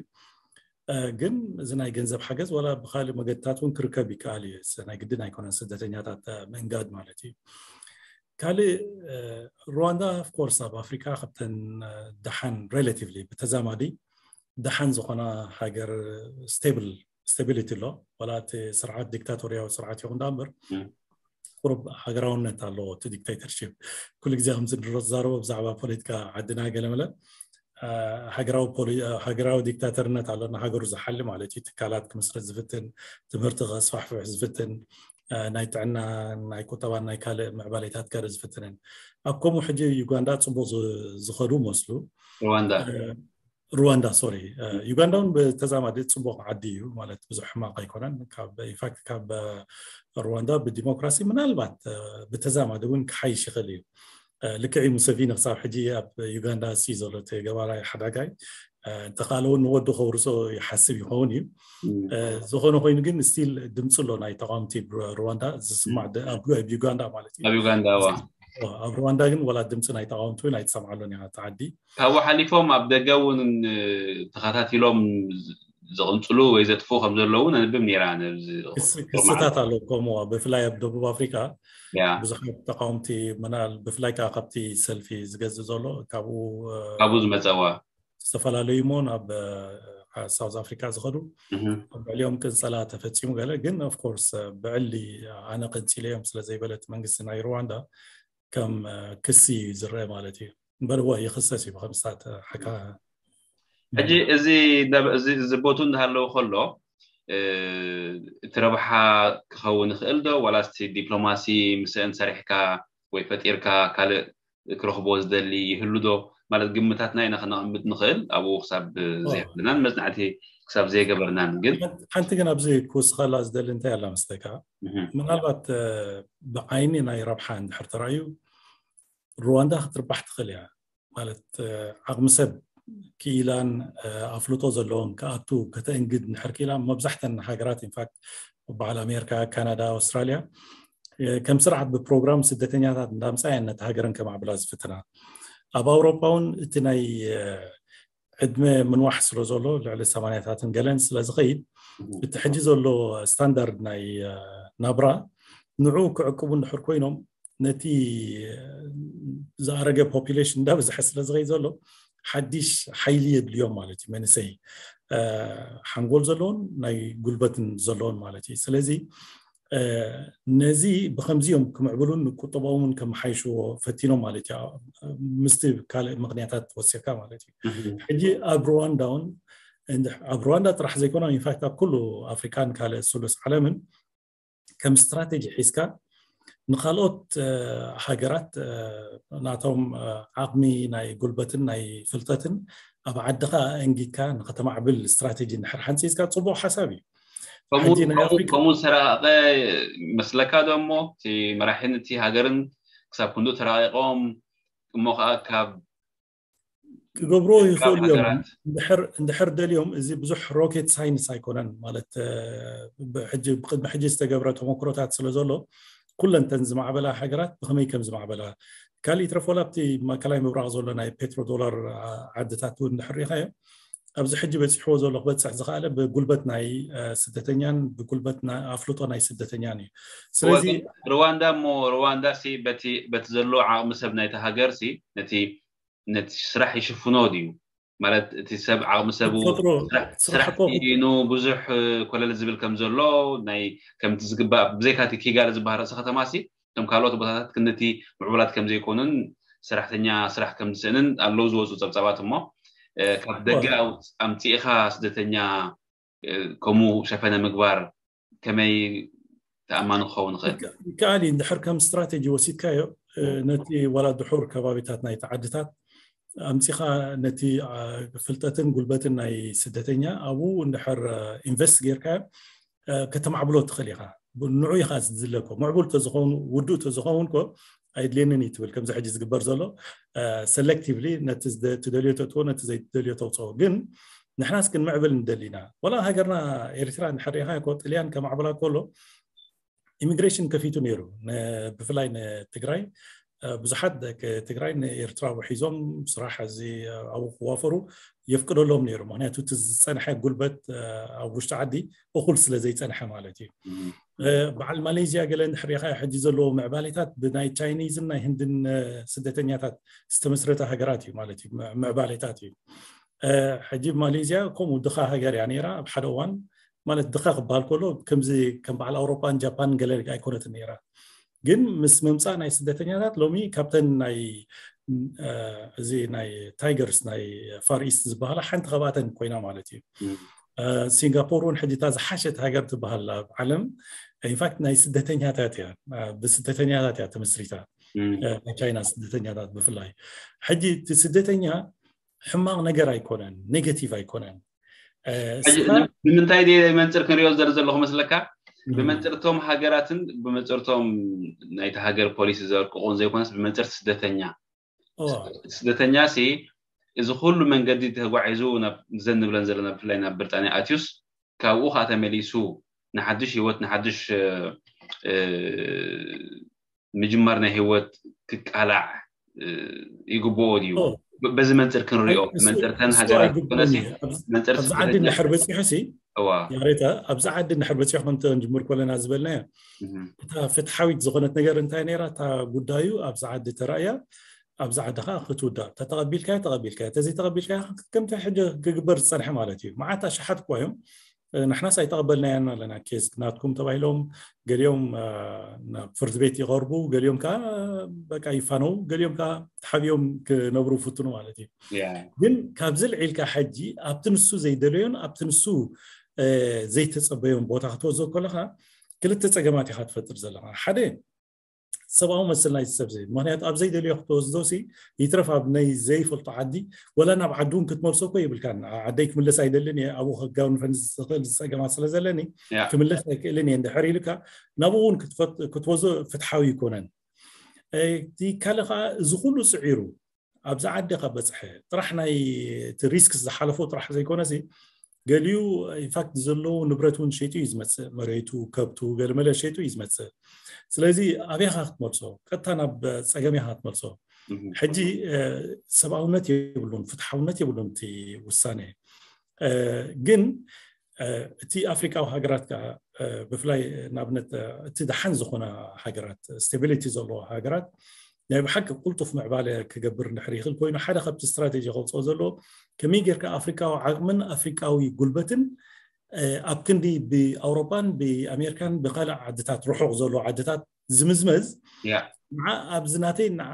ግን እዚ ናይ ገንዘብ ሓገዝ ዋላ ብካልእ መገድታት እውን ክርከብ ይከኣል እዩ። ናይ ግድን ኣይኮነን ስደተኛታት ምእንጋድ ማለት እዩ። ካልእ ሩዋንዳ ኦፍኮርስ ኣብ ኣፍሪካ ካብተን ደሓን ሬላቲቭሊ ብተዛማዲ ደሓን ዝኾና ሃገር ስቴብል ስቴቢሊቲ ኣሎ። ዋላ እቲ ስርዓት ዲክታቶርያዊ ስርዓት ይኹን ዳ እምበር ቁሩብ ሃገራውነት ኣለዎ። እቲ ዲክቴተርሽፕ ኩሉ ግዜ ከምዚ ንዛረቦ ብዛዕባ ፖለቲካ ዓድና ገለመለ ሃገራዊ ዲክታተርነት ኣሎ። ንሃገሩ ዝሓሊ ማለት እዩ። ትካላት ክምስረት ዝፍትን፣ ትምህርቲ ከስፋሕፍሕ ዝፍትን፣ ናይ ጥዕና፣ ናይ ቁጠባ፣ ናይ ካልእ ምዕባሌታት ከርኢ ዝፍትንን ኣብ ከምኡ ሕጂ ዩጋንዳ ፅቡቅ ዝኸዱ መስሉ። ሩዋንዳ ሩዋንዳ ሶሪ ዩጋንዳ እውን ብተዛማዲ ፅቡቅ ዓዲ እዩ ማለት ብዙሕ ሕማቅ ኣይኮነን። ኢንፋክት ካብ ሩዋንዳ ብዲሞክራሲ ምናልባት ብተዛማዲ እውን ክሓይሽ ይኽእል እዩ። ልክዕ ሙሰቪኒ ክሳብ ሕጂ ኣብ ዩጋንዳ ሲ ዘሎ ገባራይ ሓዳጋይ እንተኻለ እውን ንወዱ ከውርሶ ይሓስብ ይኸውን እዩ። ዝኾነ ኮይኑ ግን ስቲል ድምፂ ኣሎ ናይ ተቃወምቲ ሩዋንዳ ዝስማዕ ኣብ ዩጋንዳ ማለት እዩ። ኣብ ዩጋንዳ ኣብ ሩዋንዳ ግን ወላ ድምፂ ናይ ተቃወምቲ እውን ኣይተሰምዓሉን እያ እቲ ዓዲ። ካብኡ ሓሊፎም ኣብ ደገ እውን ተኸታቲሎም ዝቕንፅሉ ወይ ዘጥፍኡ ከም ዘለዉ ነንብብ ነይራ። ክስታት ኣለዉ ከምኡ ብፍላይ ኣብ ደቡብ ኣፍሪካ ብዙሓት ተቃወምቲ ምናል ብፍላይ ከዓ ካብቲ ሰልፊ ዝገዝእ ዘሎ ካብኡ ካብኡ ዝመፀዋ ዝተፈላለዩ እሞ ናብ ሳውዝ ኣፍሪካ ዝኸዱ ኣብ ልዕሊኦም ቅንፀላ ተፈፂሙ ገለ ግን ኦፍኮርስ ብዕሊ ኣነ ቀንፂለ እዮም ስለዘይበለት መንግስቲ ናይ ሩዋንዳ ከም ክሲ እዩ ዝረአ ማለት እዩ። እምበር ወ ይኽሰስ እዩ ብከምስታት ሓካ ሕጂ እዚ እዚ ቦቱ እንዳሃለዉ ከሎ እቲ ረብሓ ክኸውን ይኽእል ዶ ዋላስቲ ዲፕሎማሲ ምስአን ሰሪሕካ ወይ ፈጢርካ ካልእ ክረኽቦ ዝደሊ ይህሉ ዶ ማለት ግምታትና ኢና ክነቕምጥ ንኽእል ኣብኡ ክሳብ ዘይሃለናን መፅናዕቲ ክሳብ ዘይገበርናን ግን ሓንቲ ግን ኣብዚ ክውስኸላ ዝደሊ እንታይ ኣላ መስተካ ምናልባት ብዓይኒ ናይ ረብሓ እንድሕር ተራእዩ ሩዋንዳ ክትርባሕ ትኽእል እያ ማለት ዓቕሚ ሰብ ክኢላን ኣፍልጦ ዘለዎም ክኣቱ ከተእንግድ እንድሕር ክኢላ መብዛሕተን ሃገራት ኢንፋክት በዓል ኣሜሪካ ካናዳ ኣውስትራልያ ከም ስርዓት ብፕሮግራም ስደተኛታት እንዳምፃ እየን ነቲ ሃገረን ከማዕብላ ዝፍትና። ኣብ ኣውሮፓ እውን እቲ ናይ ዕድመ ምንዋሕ ስለ ዘሎ ልዕሊ ሰማንያታትን ገለን ስለ ዝኸይድ እቲ ሕጂ ዘሎ ስታንዳርድ ናይ ናብራ ንዑ ክዕቅቡ እንድሕር ኮይኖም ነቲ ዝኣረገ ፖፑሌሽን እንዳበዝሐ ስለ ዝኸይድ ዘሎ ሓዲሽ ሓይሊ የድልዮም ማለት እዩ። መንእሰይ ሓንጎል ዘለዎን ናይ ጉልበትን ዘለዎን ማለት እዩ። ስለዚ ነዚ ብከምዚኦም ክምዕብሉን ቁጠባኦምን ከመሓይሽዎ ፈቲኖም ማለት እዩ። ምስቲ ካልእ ምክንያታት ወሲኽካ ማለት እዩ። ሕጂ ኣብ ሩዋንዳ እውን ኣብ ሩዋንዳ ጥራሕ ዘይኮነ ኢንፋክት ኣብ ኩሉ ኣፍሪካን ካልእ ስሉስ ዓለምን ከም ስትራቴጂ ሒዝካ ንካልኦት ሃገራት ናቶም ዓቕሚ ናይ ጉልበትን ናይ ፍልጠትን ኣብ ዓድኻ እንጊካ ንከተማዕብል ስትራቴጂ እንድሕር ሓንፂፅካ ፅቡቅ ሓሳብ እዩ። ከምኡ ሰራቐ መስለካ ዶ እሞ እቲ መራሒን እቲ ሃገርን ክሳብ ክንዱ ተራቂቆም እሞ ከዓ ካብ ክገብሮ ይኽእሉ እዮም እንድሕር ደልዮም። እዚ ብዙሕ ሮኬት ሳይንስ ኣይኮነን ማለት ሕጂ ብቅድሚ ሕጂ ዝተገብረ ተመክሮታት ስለ ዘሎ ኩለንተን ዝማዕበላ ሃገራት ብከመይ ከም ዝማዕበላ ካልእ ይትረፍ ወላ ኣብቲ ማእከላይ ምብራቕ ዘሎ ናይ ፔትሮ ዶላር ዓድታት እውን እንድሕር ሪኢኻዮ ኣብዚ ሕጂ በፂሕዎ ዘሎ ክበፅሕ ዝኽኣለ ብጉልበት ናይ ስደተኛን ብጉልበት ኣፍልጦ ናይ ስደተኛን እዩ። ስለዚ ሩዋንዳ እሞ ሩዋንዳ ሲ በቲ ዘሎ ዓቕሚ ሰብ ናይቲ ሃገር ሲ ነቲ ነቲ ስራሕ ይሽፍኖ ድዩ ማለት እቲ ሰብ ዓቕሚ ሰቡ ስራሕ ኑ ብዙሕ ኮለል ዝብል ከም ዘሎ ናይ ከምቲ ዝግባእ ብዘይካቲ ኪጋለ ዝበሃል ርእሲ ከተማ ሲ እቶም ካልኦት ቦታታት ክንደቲ ምዕቡላት ከም ዘይኮኑን ሰራሕተኛ ስራሕ ከም ዝስእንን ኣለዉ ዝወፁ ፀብፃባት እሞ ካብ ደገ ኣምፂእኻ ስደተኛ ከምኡ ሸፈነ ምግባር ከመይ ተኣማኒ ክኸውን ይኽእል? ይከኣል እዩ። እንድሕር ከም ስትራቴጂ ወሲድካዮ ነቲ ዋላ ድሑር ከባቢታት ናይ ተዓድታት ኣምፂኻ ነቲ ፍልጠትን ጉልበትን ናይ ስደተኛ ኣብኡ እንድሕር ኢንቨስት ጌርካዮ ከተማዕብሎ ትኽእል ኢኻ። ንዑ ኢኻ ዝድለኮ። ምዕቡል ተዝኸውን፣ ውዱእ ተዝኸውን ኮ ኣይድልየንን እዩ ትብል። ከምዚ ሕጂ ዝግበር ዘሎ ሰሌክቲቭሊ ነቲ ዝደ- ትደልዮ ተእትዎ፣ ነቲ ዘይትደልዮ ተውፅኦ። ግን ንሕናስ ክንምዕብል ንደሊና። ወላ ሃገርና ኤርትራ እንድሕር ሪኢኻ እኮ ጥልያን ከማዕብላ ከሎ ኢሚግሬሽን ከፊቱ ነይሩ። ን- ብፍላይ ንትግራይ፣ እ፣ ብዙሓት ደቂ ትግራይ ንኤርትራ ውሒዞም ስራሕ እዚ ኣብኡ ክዋፈሩ የፍቅደሎም ነይሩ። ምክንያቱ እቲ ዝፀንሐ ጉልበት፣ እ፣ ኣብ ውሽጢ ዓዲ እኹል ስለ ዘይፀንሐ ማለት እዩ። እ፣ በዓል ማሌዝያ ገለ እንድሕር ሪኢኻ ሕጂ ዘለዎ ምዕባሌታት ብናይ ቻይኒዝን ናይ ህንድን፣ እ፣ ስደተኛታት ዝተመስረተ ሃገራት እዩ ማለት እዩ። ምዕ- ምዕባሌታት እዩ። እ፣ ሕጂ ማሌዝያ ከምኡ ድኻ ሃገር እያ ነይራ ኣብ ሓደ እዋን። ማለት ድኻ ክበሃል ከሎ ከምዚ ከም በዓል ኣውሮፓን ጃፓንን ገለ ኣይኮነትን ነይራ። ግን ምስ ምምፃእ ናይ ስደተኛታት ሎሚ ካብተን ናይ፣ እ፣ እዚ ናይ ታይገርስ ናይ ፋር ኢስት ዝበሃላ ሓንቲ ካብኣተን ኮይና ማለት እዩ። እ፣ ሲንጋፖር እውን ሕጂ እታ ዝሓሸት ሃገር ትበሃል ኣብ ዓለም። ኢንፋክት ናይ ስደተኛታት እያ፣ እ፣ ብስደተኛታት እያ ተመስሪታ። እ፣ ናይ ቻይና ስደተኛታት ብፍላይ። ሕጂ እቲ ስደተኛ ሕማቕ ነገር ኣይኮነን፣ ኔጋቲቭ ኣይኮነን። እ፣ ሕጂ እስኻ ንምንታይ ድየ መንፅር ክንሪኦ ዝደሊ ዘለኹ መስለካ? ም። ብመንፅርቶም ሃገራትን ብመንፅርቶም ናይቲ ሃገር ፖሊሲ ዘርቅቑን ዘይኮነስ ብመንፅርቲ ስደተኛ። ኦ። ስደተኛ ሲ እዚ ኩሉ መንገዲ ተጓዒዙ ናብ ዘን ንብለን ዘለና ብፍላይ ናብ ብሪጣንያ ኣትዩስ ካብኡ ከዓ ተመሊሱ ንሓድሽ ህይወት ንሓድሽ፣ እ፣ እ፣ ምጅማር ናይ ህይወት ክቃላዕ፣ እ፣ ይግብኦ ድዩ? ኦ። በ- በዚ መንፅር ክንሪኦ እሱ- መንፅርተን እሱ ሃገራት ኣይግብኦን ኮነሲ እዩ። ኣብዚ- መንፅርቲ ኣብዚ ዓዲ ስደተኛ እንድሕር በፂሑ ሲ እዋ። ያሬታ፣ ኣብዚ ዓዲ እንድሕር በፂሑ ከምቲ ንጅምር ከለና ዝበልናዮ እህ። እታ ፍትሓዊት ዝኾነት ነገር እንታይ ነይራ? እታ ጉዳዩ ኣብዚ ዓዲ ተራእያ፣ ኣብዚ ዓዲ ከዓ ክትውዳእ። ተተቐቢልካዮ ተቐቢልካዮ፣ ተዘይተቐቢልካዮ ከምቲ ሕጂ ክግበር ዝፀንሐ ማለት እዩ። መዓት ኣሽሓት እኳ እዮም፣ እ፣ ንሕናስ ኣይተቐበልናያን ኣለና ኬዝ ናትኩም ተባሂሎም፣ ገሊኦም፣ እ፣ ናብ ፍርዲ ቤት ይቐርቡ፣ ገሊኦም ከዓ በቃ ይፋነው፣ ገሊኦም ከዓ ተሓቢኦም ክነብሩ ይፍትኑ ማለት እዩ። ያ። ግን ካብዚ ልዒልካ ሕጂ ኣብቲ ንሱ ዘይደለዮን ኣብቲ ንሱ፣ እ፣ ዘይተፀበዮን ቦታ ክትወስዶ ከለካ ክልተ ፀገማት ኢካ ትፈጥር ዘለካ። ሓደ ሰብኣዊ መሰል ናይቲ ሰብ ዘይ-፣ ምክንያቱ ኣብ ዘይደልዮ ክትወስዶ ሲ ይትረፍ ኣብ ናይ ዘይፈልጦ ዓዲ፣ ወላ ናብ ዓዲ እውን ክትመልሶ እኮ ይብልካን። ዓ- ዓደይ ክምለስ ኣይደልን እየ፣ ኣብኡ ክጋውንፈኒ ዝኽእል ፀገማት ስለ ዘለኒ ያ። ክምለስ ኣይክእልን እየ እንድሕር ኢልካ ናብኡ እውን ክትፈት- ክትወስዶ ፍትሓዊ ይኮነን። እ፣ እቲ ካልእ ከዓ እዚ ኩሉ ስዒሩ ኣብዚ ዓዲ ካብ በፅሐ ጥራሕ ናይ እቲ ሪስክስ ዝሓለፎ ጥራሕ ዘይኮነሲ ገሊኡ ኢንፋክት ዘለዎ ንብረት እውን ሸይጡ እዩ ዝመፅእ፣ መሬቱ፣ ከብቱ፣ ገለመለ ሸይጡ እዩ ዝመፅእ። ስለዚ ኣበይ ኢኻ ክትመልሶ? ቀጥታ ናብ ፀገም ኢኻ ክትመልሶ። እህ። ሕጂ፣ እ፣ ሰብኣውነት የብሉን፣ ፍትሓውነት የብሉን እቲ ውሳኔ። እ፣ ግን፣ እ፣ እቲ ኣፍሪካዊ ሃገራት ከዓ፣ እ፣ ብፍላይ ንኣብነት፣ እ፣ እቲ ደሓን ዝኾነ ሃገራት፣ ስቴቢሊቲ ዘለዎ ሃገራት ናይ ብሓቂ ቁልጡፍ ምዕባለ ክገብር እንድሕር ይኽእል ኮይኑ ሓደ ካብቲ ስትራቴጂ ከውፅኦ ዘለዎ ከመይ ጌርካ ኣፍሪካዊ ዓቕምን ኣፍሪካዊ ጉልበትን፣ እ፣ ኣብ ክንዲ ብኣውሮፓን ብኣሜሪካን ብካልእ ዓድታት ርሑቕ ዘሎ ዓድታት ዝምዝመዝ ያ። ንዓ ኣብዚ ናተይ ንዓ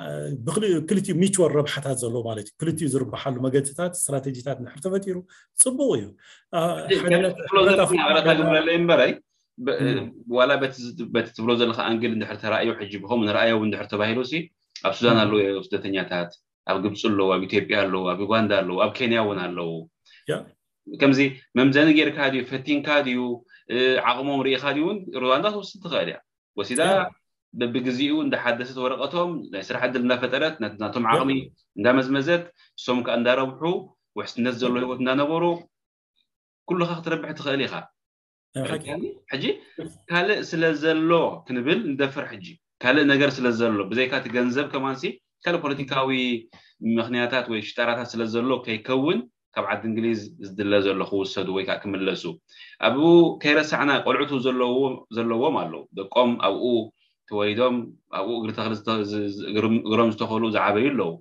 ብክሊ- ክልቲኡ ሚቹዋል ረብሓታት ዘለዎ ማለት እዩ። ክልቲኡ ዝርብሓሉ መገድታት ስትራቴጂታት እንድሕር ተፈጢሩ ፅቡቕ እዩ። አ፣ ሕጂ ሓደ ከምቲ ነት- ትብሎ ዘለኻ ይቕረታ ግብረለይ እምበረይ፣ በ- እም። ዋላ በቲ ዝ- በቲ ትብሎ ዘለኻ ኣንግል እንድሕር ተራእዩ ሕጂ ብኸምኡ ንረኣዮ እውን እንድሕር ተባሂሉ ሲ ኣብ ሱዳን እም። ኣለዉ ስደተኛታት፣ ኣብ ግብፂ ኣለዉ፣ ኣብ ኢትዮጵያ ኣለዉ፣ ኣብ ዩጋንዳ ኣለዉ፣ ኣብ ኬንያ እውን ኣለዉ። ያ። ከምዚ መምዘኒ ጌርካ ድዩ ፈቲንካ ድዩ፣ እ፣ ዓቕሞም ርኢኻ ድዩ እውን ሩዋንዳ ትወስድ ትኽእል እያ። ወሲዳ ያ። በብግዜኡ እንዳሓደሰት ወረቐቶም ናይ ስራሕ ዕድል እንዳፈጠረት ናት- ናቶም ያ። ዓቕሚ እንዳመዝመዘት እሶም ከዓ እንዳረብሑ ውሕስነት ዘሎ ህይወት እንዳነበሩ ኩልኻ ክትረብሕ ትኽእል ኢኻ። ያ፣ ሓቂ። ሕጂ ካልእ ስለ ዘሎ ክንብል ንደፍር። ሕጂ ካልእ ነገር ስለ ዘሎ ብዘይካ እቲ ገንዘብ ከማንሲ ካልእ ፖለቲካዊ ምኽንያታት ወይ ሽጣራታት ስለ ዘሎ ከይከውን ካብ ዓዲ እንግሊዝ ዝድለ ዘሎ ክውሰዱ ወይ ከዓ ክምለሱ። ኣብኡ ከይረሳዕና ቆልዑቱ ዘለዎ ዘለዎም ኣለዉ። ደቆም ኣብኡ ተወሊዶም ኣብኡ እግሪ ተኽሊ ዝተ- ዝ- ዝ- እግርም- እግሮም ዝተኸሉ ዝዓበዩ ኣለዉ።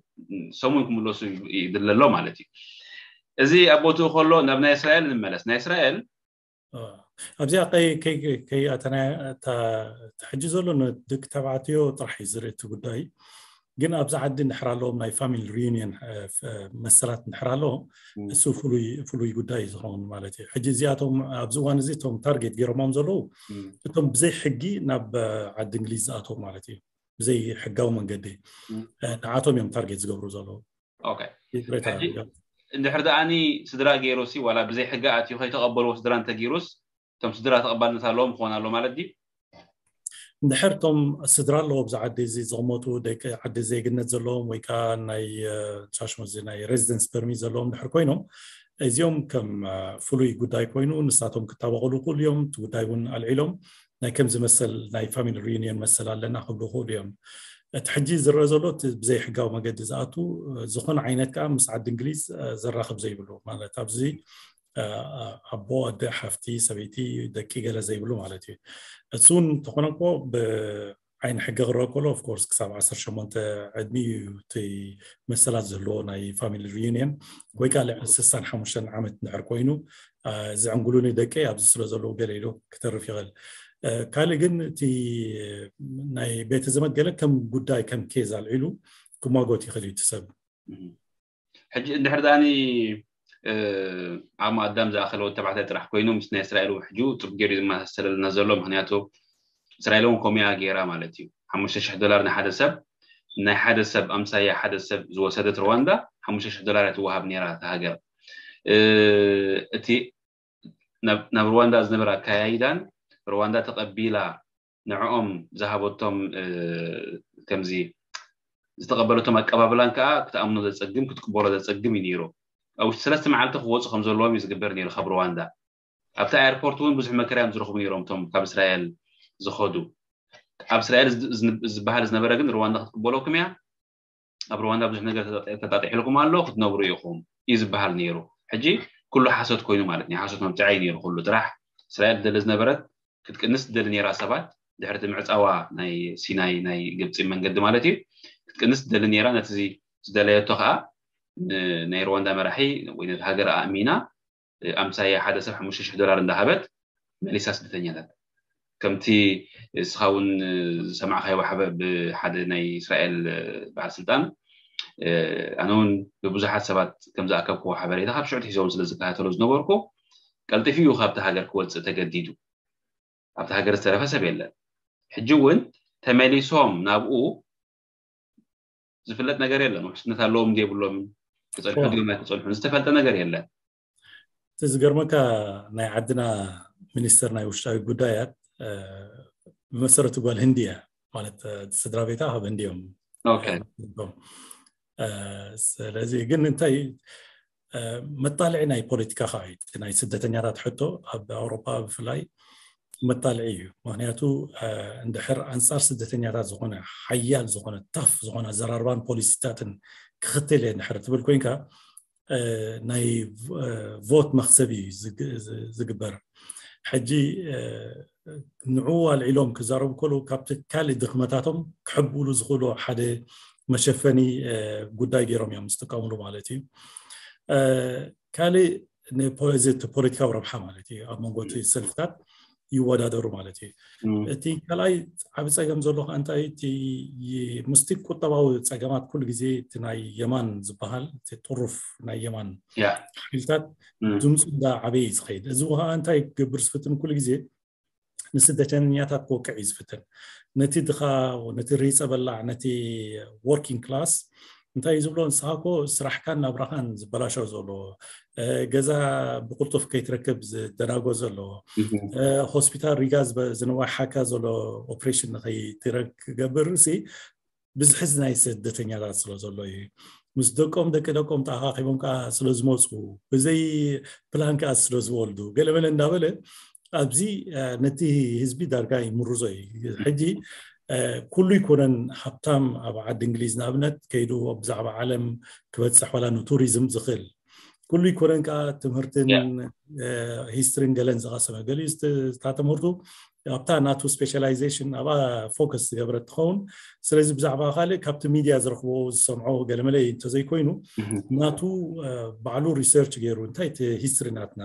ሰሙን ክምለሱ ይድለ ኣሎ ማለት እዩ። እዚ ኣብ ቦትኡ ከሎ ናብ ናይ እስራኤል ንመለስ። ናይ እስራኤል ኣብዚኣ ከይ- ከይ- ከይ- ኣተና እታ እቲ ሕጂ ዘሎ ንደቂ ተባዕትዮ ጥራሕ እዩ ዝርኢ እቲ ጉዳይ። ግን ኣብዚ ዓዲ እንድሕር ኣለዎም ናይ ፋሚሊ ሪዩኒየን መሰላት እንድሕር ኣለዎም እሱ ፍሉይ እዩ ዝኸውን ማለት እዩ። ሕጂ እዚኣቶም ኣብዚ እዋን እዚ እቶም ታርጌት ገይሮሞም ዘለዉ እቶም ብዘይ ሕጊ ናብ ዓዲ እንግሊዝ ዝኣተዉ ማለት እዩ። ብዘይ ሕጋዊ መንገዲ ንዓቶም እዮም ታርጌት ዝገብሩ ዘለዉ። እንድሕር ደኣኒ ስድራ ገይሩሲ ዋላ ብዘይ ሕጊ ኣትዩ ከይተቐበልዎ ስድራ እንተገይሩስ እቶም ስድራ ተቐባልነት ኣለዎም ክኾን ኣሎ ማለት ድዩ? እንድሕር እቶም ስድራ ኣለዎ ኣብዚ ዓዲ እዚ ዝቕመጡ ደቂ ዓዲ ዜግነት ዘለዎም ወይ ከዓ ናይ ቻሽሞዚ ናይ ሬዚደንስ ፐርሚት ዘለዎም ድሕር ኮይኖም እዚኦም ከም ፍሉይ ጉዳይ ኮይኑ ንሳቶም ክታበቕሉ ክእሉ እዮም። እቲ ጉዳይ እውን ኣልዒሎም ናይ ከም ዝመሰል ናይ ፋሚሊ ሪዩኒየን መሰል ኣለና ክብሉ ክእሉ እዮም። እቲ ሕጂ ዝረአ ዘሎ ብዘይሕጋዊ መገዲ ዝኣቱ ዝኾነ ዓይነት ከዓ ምስ ዓዲ እንግሊዝ ዘራኽብ ዘይብሉ ማለት ኣብዚ ኣቦ ኣደ ሓፍቲ ሰበይቲ ደቂ ገለ ዘይብሉ ማለት እዩ። እሱ እውን እንተኾነ እኮ ብዓይኒ ሕጊ ክረአ ከሎ ኦፍኮርስ ክሳብ ዓሰርተ ሸሞንተ ዕድሚ እዩ እቲ መሰላት ዝህልዎ ናይ ፋሚሊ ሪዩኒየን ወይ ከዓ ልዕሊ ስሳን ሓሙሽተን ዓመት እንድሕር ኮይኑ ዝዕንጉሉኒ ደቂ ኣብዚ ስለ ዘለዉ ገለ ኢሉ ክተርፍ ይኽእል። ካልእ ግን እቲ ናይ ቤተ ዘመድ ገለ ከም ጉዳይ ከም ኬዝ ኣልዒሉ ክማጎት ይኽእል እዩ እቲ ሰብ። ሕጂ እንድሕር ዳኒ ዓቕሚ ኣዳም ዝኣኸለ ወዲ ተባዕታይ ጥራሕ ኮይኑ ምስ ናይ እስራኤል ውሕጁ ጥብ ገይሩ ዝመሳሰለልና ዘሎ። ምክንያቱ እስራኤል እውን ከምኡ እያ ገይራ ማለት እዩ። ሓሙሽተ ሽሕ ዶላር ንሓደ ሰብ ናይ ሓደ ሰብ ኣምሳያ ሓደ ሰብ ዝወሰደት ሩዋንዳ ሓሙሽተ ሽሕ ዶላር እያ ትወሃብ ነይራ እታ ሃገር። እቲ ናብ ሩዋንዳ ዝነበረ ኣካያይዳን ሩዋንዳ ተቐቢላ ንዕኦም ዝሃበቶም ከምዚ ዝተቐበለቶም ኣቀባብላን ከዓ ክትኣምኖ ዘፀግም ክትቅበሎ ዘፀግም እዩ ነይሩ። ኣብ ውሽጢ ሰለስተ መዓልቲ ክወፁ ከም ዘለዎም እዩ ዝግበር ነይሩ ካብ ሩዋንዳ። ኣብቲ ኣየርፖርት እውን ብዙሕ መከራ እዮም ዝረኽቡ ነይሮም እቶም ካብ እስራኤል ዝኸዱ። ኣብ እስራኤል ዝበሃል ዝነበረ ግን ሩዋንዳ ክትቅበለኩም እያ፣ ኣብ ሩዋንዳ ብዙሕ ነገር ተጣጢሕልኩም ኣሎ ክትነብሩ ኢኹም እዩ ዝበሃል ነይሩ። ሕጂ ኩሉ ሓሶት ኮይኑ ማለት ናይ ሓሶት መብፅዓ እዩ ነይሩ ኩሉ ጥራሕ። እስራኤል ትደሊ ዝነበረት ክትቅንስ ትደሊ ነይራ ሰባት ድሕሪ እቲ ምዕፃዋ ናይ ሲናይ ናይ ግብፂ መንገዲ ማለት እዩ ክትቅንስ ትደሊ ነይራ። ነቲ ዝደለየቶ ከዓ ናይ ሩዋንዳ መራሒ ወይ ነቲ ሃገር ኣእሚና ኣምሳያ ሓደ ሰብ ሓሙሽተ ሽሕ ዶላር እንዳሃበት መሊሳ ስደተኛታት። ከምቲ እስኻ እውን ዝሰማዕካዮ ብሓደ ናይ እስራኤል በዓል ስልጣን ኣነ እውን ብብዙሓት ሰባት ከም ዝኣከብክዎ ሓበሬታ ካብ ሽዑ ትሒዞም ስለ ዝከታተሎ ዝነበርኩ ቀልጢፉ እዩ ካብቲ ሃገር ክወፅእ ተገዲዱ። ኣብቲ ሃገር ዝተረፈ ሰብ የለን። ሕጂ እውን ተመሊሶም ናብኡ ዝፍለጥ ነገር የለን። ውሕስነት ኣለዎም እንዲ የብሎምን ክፀንሑ ድዮም ኣይክፀንሑን ዝተፈልጠ ነገር የለን። እቲ ዝገርመካ ናይ ዓድና ሚኒስተር ናይ ውሽጣዊ ጉዳያት ብመሰረቱ ጓል ህንዲ እያ ማለት ስድራ ቤታ ካብ ህንዲ እዮም። ስለዚ ግን እንታይ መጣልዒ ናይ ፖለቲካ ከዓ እዩ። ናይ ስደተኛታት ሕቶ ኣብ ኣውሮፓ ብፍላይ መጣልዒ እዩ። ምክንያቱ እንድሕር ኣንፃር ስደተኛታት ዝኾነ ሓያል ዝኾነ ታፍ ዝኾነ ኣዘራርባን ፖሊሲታትን ክኽተል እየ እንድሕር ትብል ኮይንካ ናይ ቮት መክሰብ እዩ ዝግበር። ሕጂ ንዕኡ ኣልዒሎም ክዛረቡ ከለዉ ካብቲ ካልእ ድኽመታቶም ክሕብእሉ ዝኽእሉ ሓደ መሸፈኒ ጉዳይ ገይሮም እዮም ዝጥቀምሉ ማለት እዩ። ካልእ እዚ ፖለቲካዊ ረብሓ ማለት እዩ ኣብ መንጎ እቲ ሰልፍታት ይወዳደሩ ማለት እዩ። እቲ ካልኣይ ዓብ ፀገም ዘሎ ከዓ እንታይ እቲ ምስቲ ቁጠባዊ ፀገማት ኩሉ ግዜ እቲ ናይ የማን ዝበሃል እቲ ጥሩፍ ናይ የማን ሓይልታት ድምፁ እንዳ ዓበየ እዩ ዝኸይድ። እዚ ከዓ እንታይ ክገብር ዝፍትን ኩሉ ግዜ ንስደተኛታት ክወቅዕ እዩ ዝፍትን። ነቲ ድኻ ነቲ ርሂፀ በላዕ ነቲ ወርኪንግ ክላስ እንታይ እዩ ዝብሎ ንስኻ እኮ ስራሕካን ናብራኻን ዝበላሸው ዘሎ ገዛ ብቁልጡፍ ከይትረክብ ዝደናጎ ዘሎ ሆስፒታል ሪጋ ዝነዋሓካ ዘሎ ኦፕሬሽን ንኸይትረክ ክገብር ሲ ብዝሕዝ ናይ ስደተኛታት ስለ ዘሎ እዩ። ምስ ደቆም ደቂ ደቆም ተኣኻኺቦም ከዓ ስለ ዝመፁ ብዘይ ፕላን ከዓ ስለ ዝወልዱ ገለመለ እንዳበለ ኣብዚ ነቲ ህዝቢ ዳርጋ ይምርዞ እዩ። ሕጂ ኩሉ ይኮነን ሃብታም ኣብ ዓዲ እንግሊዝ ንኣብነት ከይዱ ብዛዕባ ዓለም ክበፅሕ ዋላ ንቱሪዝም ዝኽእል ኩሉ ይኮነን ከዓ ትምህርትን ሂስትሪን ገለን ዝቐሰመ ገሊኡ ዝታ ትምህርቱ ኣብታ ናቱ ስፔሻላይዜሽን ኣብኣ ፎከስ ዝገብረ ትኸውን። ስለዚ ብዛዕባ ካልእ ካብቲ ሚድያ ዝረኽቦ ዝሰምዖ ገለመለ እንተዘይኮይኑ ናቱ ባዕሉ ሪሰርች ገይሩ እንታይ እቲ ሂስትሪ ናትና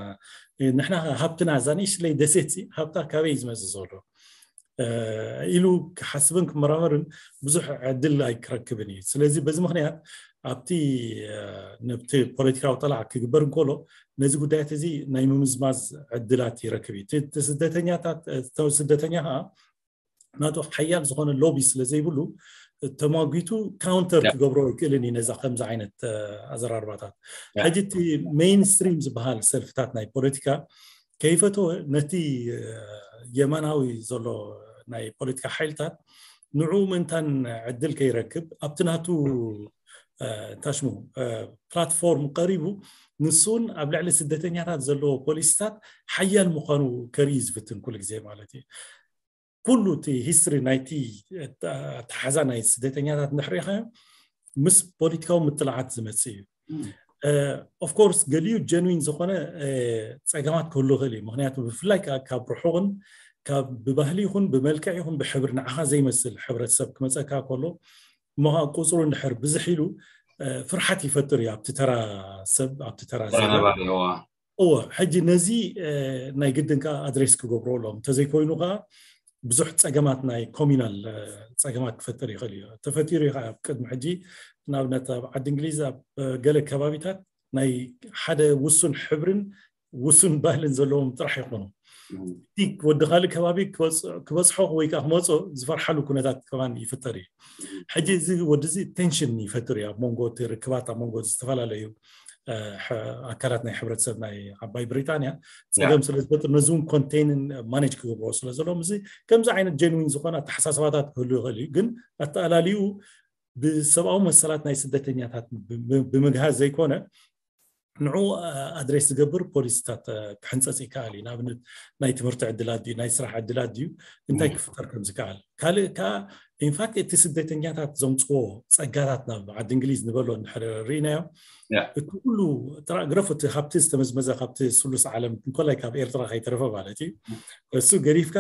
ንሕና ሃብትና እዛ ንእሽለይ ደሴት ሃብታ ካበይ ዝመፅእ ዘሎ ኢሉ ክሓስብን ክመራመርን ብዙሕ ዕድል ኣይክረክብን እዩ። ስለዚ በዚ ምክንያት ኣብቲ ነብቲ ፖለቲካዊ ጠላዕ ክግበር እንከሎ ነዚ ጉዳያት እዚ ናይ ምምዝማዝ ዕድላት ይረክብ እዩ። ስደተኛታት ስደተኛ ከዓ ናቱ ሓያል ዝኾነ ሎቢ ስለ ዘይብሉ ተማጒቱ ካውንተር ክገብሮ ይክእልን እዩ ነዛ ከምዚ ዓይነት ኣዘራርባታት። ሕጂ እቲ ሜይንስትሪም ዝበሃል ሰልፍታት ናይ ፖለቲካ ከይፈተወ ነቲ የማናዊ ዘሎ ናይ ፖለቲካ ሓይልታት ንዑ ምእንታን ዕድል ከይረክብ ኣብቲ ናቱ ታሽሙ ፕላትፎርም ቀሪቡ ንሱን ኣብ ልዕሊ ስደተኛታት ዘለዎ ፖሊሲታት ሓያል ምዃኑ ከርኢ ዝፍትን ኩሉ ግዜ ማለት እዩ። ኩሉ እቲ ሂስትሪ ናይቲ ኣተሓዛ ናይ ስደተኛታት ንሕሪኻዮ ምስ ፖለቲካዊ ምጥላዓት ዝመፅእ እዩ። ኦፍኮርስ ገሊኡ ጀንዊን ዝኾነ ፀገማት ክህሉ ይኽእል እዩ። ምክንያቱ ብፍላይ ካብ ርሑቕን ካብ ብባህሊ ይኹን ብመልክዕ ይኹን ብሕብሪ ንዓኻ ዘይመስል ሕብረተሰብ ክመፀካ ከሎ ቁፅሩ እንድሕር ብዝሕ ኢሉ ፍርሓት ይፈጥር እዩ ኣብቲ ተራ ሰብ ኣብቲ ተራ እዎ። ሕጂ ነዚ ናይ ግድን ከዓ ኣድሬስ ክገብሮ ኣለዎም። እንተዘይኮይኑ ከዓ ብዙሕ ፀገማት ናይ ኮሚናል ፀገማት ክፈጥር ይኽእል እዩ። ተፈጢሩ እዩ ኣብ ቅድሚ ሕጂ ንኣብነት ኣብ ዓዲ እንግሊዝ ኣብ ገለ ከባቢታት ናይ ሓደ ውሱን ሕብርን ውሱን ባህልን ዘለዎም ጥራሕ ይኾኑ። እቲ ወዲ ካልእ ከባቢ ክበፅሖ ወይ ከዓ ክመፆ ዝፈርሓሉ ኩነታት ከማን ይፍጠር እዩ። ሕጂ እዚ ወዲ እዚ ቴንሽን ይፈጥር እዩ ኣብ መንጎ እቲ ርክባት ኣብ መንጎ ዝተፈላለዩ ኣካላት ናይ ሕብረተሰብ ናይ ዓባይ ብሪጣንያ ፀገም ስለ ዝፈጥር ነዚ እውን ኮንቴንን ማኔጅ ክገብርዎ ስለ ዘለዎም እዚ ከምዚ ዓይነት ጀንዊን ዝኾነ ኣተሓሳስባታት ክህሉ ይኽእል እዩ። ግን ኣተኣላሊኡ ብሰብኣዊ መሰላት ናይ ስደተኛታት ብምግሃስ ዘይኮነ ንዑ ኣድሬስ ዝገብር ፖሊሲታት ክሕንፀፅ ይከኣል እዩ። ንኣብነት ናይ ትምህርቲ ዕድላት ድዩ ናይ ስራሕ ዕድላት ድዩ እንታይ ክፍጠር ከም ዝከኣል ካልእ ከዓ ኢንፋክት እቲ ስደተኛታት ዘምፅዎ ፀጋታት ናብ ዓዲ እንግሊዝ ንበሎ እንድሕር ርኢናዮ እቲ ኩሉ ጥራእ ግረፍ እቲ ካብቲ ዝተመዝመዘ ካብቲ ስሉስ ዓለም እንኮላይ ካብ ኤርትራ ከይተረፈ ማለት እዩ እሱ ገዲፍካ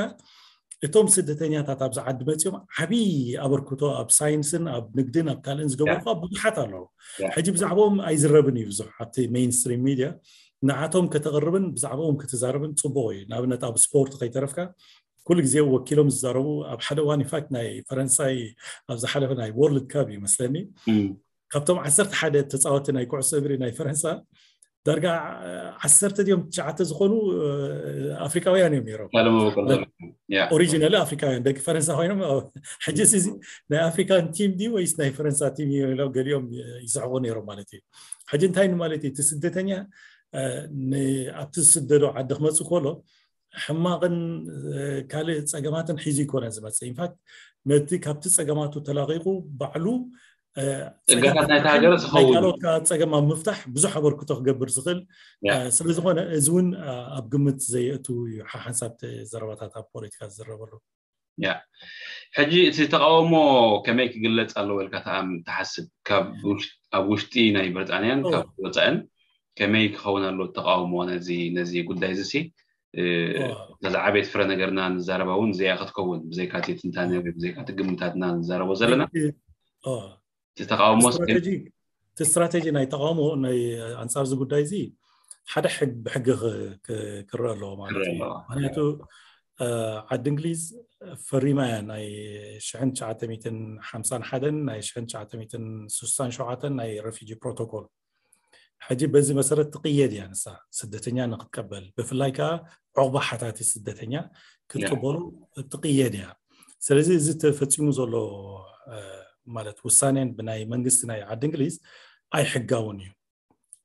እቶም ስደተኛታት ኣብዚ ዓዲ መፂኦም ዓብዪ ኣበርክቶ ኣብ ሳይንስን ኣብ ንግድን ኣብ ካልእን ዝገብሩ ከዓ ብዙሓት ኣለዉ። ሕጂ ብዛዕባኦም ኣይዝረብን እዩ ብዙሕ ኣብቲ ሜይንስትሪም ሚድያ ንዓቶም ከተቕርብን ብዛዕባኦም ክትዛረብን ፅቡቕ እዩ። ንኣብነት ኣብ ስፖርት ከይተረፍካ ኩሉ ግዜ ወኪሎም ዝዛረቡ ኣብ ሓደ እዋን ኢንፋክት ናይ ፈረንሳይ ኣብ ዝሓለፈ ናይ ወርልድ ካፕ ይመስለኒ ካብቶም ዓሰርተ ሓደ ተፃወቲ ናይ ኩዕሶ እግሪ ናይ ፈረንሳ ዳርጋ ዓሰርተ ድዮም ትሽዓተ ዝኾኑ ኣፍሪካውያን እዮም ነይሮም። ኦሪጂናሊ ኣፍሪካውያን ደቂ ፈረንሳ ኮይኖም ሕጂ እዚ ናይ ኣፍሪካን ቲም ድዩ ወይስ ናይ ፈረንሳ ቲም ኢሎም ገሊኦም ይስሕቁ ነይሮም ማለት እዩ። ሕጂ እንታይ ማለት እዩ እቲ ስደተኛ ኣብቲ ዝስደዶ ዓዲ ክመፅእ ከሎ ሕማቕን ካልእ ፀገማትን ሒዙ ይኮነ ዝመፅእ ኢንፋክት ነቲ ካብቲ ፀገማቱ ተላቂቁ ባዕሉ ፀገማት ናይቲ ሃገር ዝኸውን ጸገም ኣብ ምፍታሕ ብዙሕ ኣበርክቶ ክገብር ዝኽእል ስለዝኾነ እዚ እውን ኣብ ግምት ዘየእቱ እዩ። ሓንሳብ ዘረባታት ኣብ ፖለቲካ ዝዘረበሉ ሕጂ እቲ ተቃውሞ ከመይ ክግለፅ ኣለዎ ኢልካ ትሓስብ? ኣብ ውሽጢ ናይ ብሪጣንያን ካብ ወፃእን ከመይ ክኸውን ኣሎ ተቃውሞ ነዚ ጉዳይ እዚ ሲ ነዚ ዓቤት ፍረ ነገርና ንዛረባ እውን ዘያ ክትከውን ብዘይካ ትንታነ ብዘይካ ግምታትና ንዛረቦ ዘለና ተቃውሞ እቲ ስትራቴጂ ናይ ተቃውሞ ናይ ኣንፃር እዚ ጉዳይ እዚ ሓደ ብሕጊ ክረአ ኣለዎ ማለት እዩ። ምክንያቱ ዓዲ እንግሊዝ ፈሪማ እያ ናይ ሽሕን ትሽዓተ ሚእትን ሓምሳን ሓደን ናይ ሽሕን ትሽዓተ ሚእትን ስሳን ሸውዓተን ናይ ረፊጂ ፕሮቶኮል ሕጂ በዚ መሰረት ትቅየድ እያ ንሳ ስደተኛ ንክትቀበል ብፍላይ ከዓ ዑቕባ ሓታቲ ስደተኛ ክትቅበሉ ትቅየድ እያ። ስለዚ እዚ ተፈፂሙ ዘሎ ማለት ውሳኔን ብናይ መንግስቲ ናይ ዓዲ እንግሊዝ ኣይሕጋውን እዩ።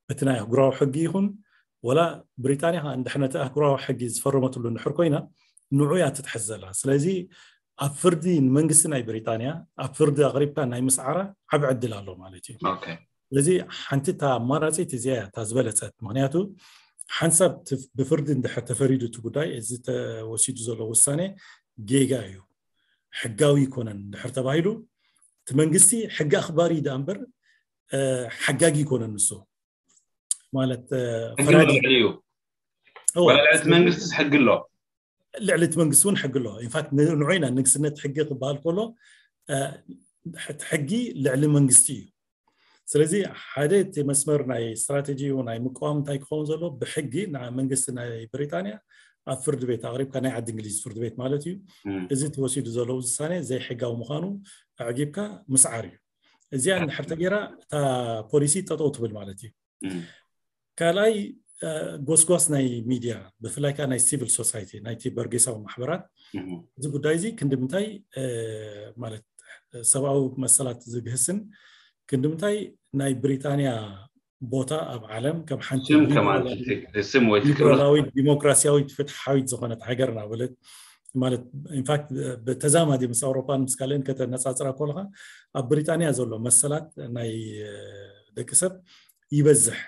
በቲ ናይ ኣህጉራዊ ሕጊ ይኹን ወላ ብሪጣንያ ከዓ እንድሕነቲ ኣህጉራዊ ሕጊ ዝፈረመትሉ እንድሕር ኮይና ንዑ እያ ትጥሕስ ዘላ። ስለዚ ኣብ ፍርዲ ንመንግስቲ ናይ ብሪጣንያ ኣብ ፍርዲ ኣቅሪብካ ናይ ምስዓራ ዓብ ዕድል ኣሎ ማለት እዩ። ስለዚ ሓንቲ እታ ኣማራፂት እዚኣ እያ እታ ዝበለፀት። ምክንያቱ ሓንሳብ ብፍርዲ እንድሕር ተፈሪዱ እቲ ጉዳይ እዚ ተወሲዱ ዘሎ ውሳኔ ጌጋ እዩ፣ ሕጋዊ ይኮነን እንድሕር ተባሂሉ እቲ መንግስቲ ሕጊ ኣኽባሪ ደኣ እምበር ሓጋጊ ይኮነን ንሱ ማለት ፈራጅ እዩ። ወላ ልዕሊ መንግስቲ ሕጊ ኣሎ። ልዕሊ እቲ መንግስቲ እውን ሕጊ ኣሎ። ኢንፋክት ንዑ ኢና ንግስነት ሕጊ ክበሃል ከሎ ሕጊ ልዕሊ መንግስቲ እዩ። ስለዚ ሓደ እቲ መስመር ናይ ስትራቴጂ ናይ ምቅዋም እንታይ ክኸውን ዘሎ ብሕጊ መንግስቲ ናይ ብሪጣንያ ኣብ ፍርዲ ቤት ኣቅሪብካ ናይ ዓዲ እንግሊዝ ፍርዲ ቤት ማለት እዩ እዚ ተወሲዱ ዘሎ ውሳኔ ዘይሕጋዊ ምዃኑ ኣዕጊብካ ምስዓር እዩ። እዚኣ እንድሕር ተገይራ እታ ፖሊሲ ጠጠው ትብል ማለት እዩ። ካልኣይ ጎስጓስ ናይ ሚድያ ብፍላይ ከዓ ናይ ሲቪል ሶሳይቲ ናይቲ በርጌሳዊ ማሕበራት እዚ ጉዳይ እዚ ክንዲ ምንታይ ማለት ሰብኣዊ መሰላት ዝግህስን ክንዲ ምንታይ ናይ ብሪጣንያ ቦታ ኣብ ዓለም ከም ሓንቲ ሊበራላዊት ዲሞክራሲያዊት ፍትሓዊት ዝኾነት ሃገር እናበለት ማለት ኢንፋክት ብተዛማዲ ምስ ኣውሮፓን ምስ ካልእን ከተነፃፅራ ከለካ ኣብ ብሪጣንያ ዘሎ መሰላት ናይ ደቂ ሰብ ይበዝሕ።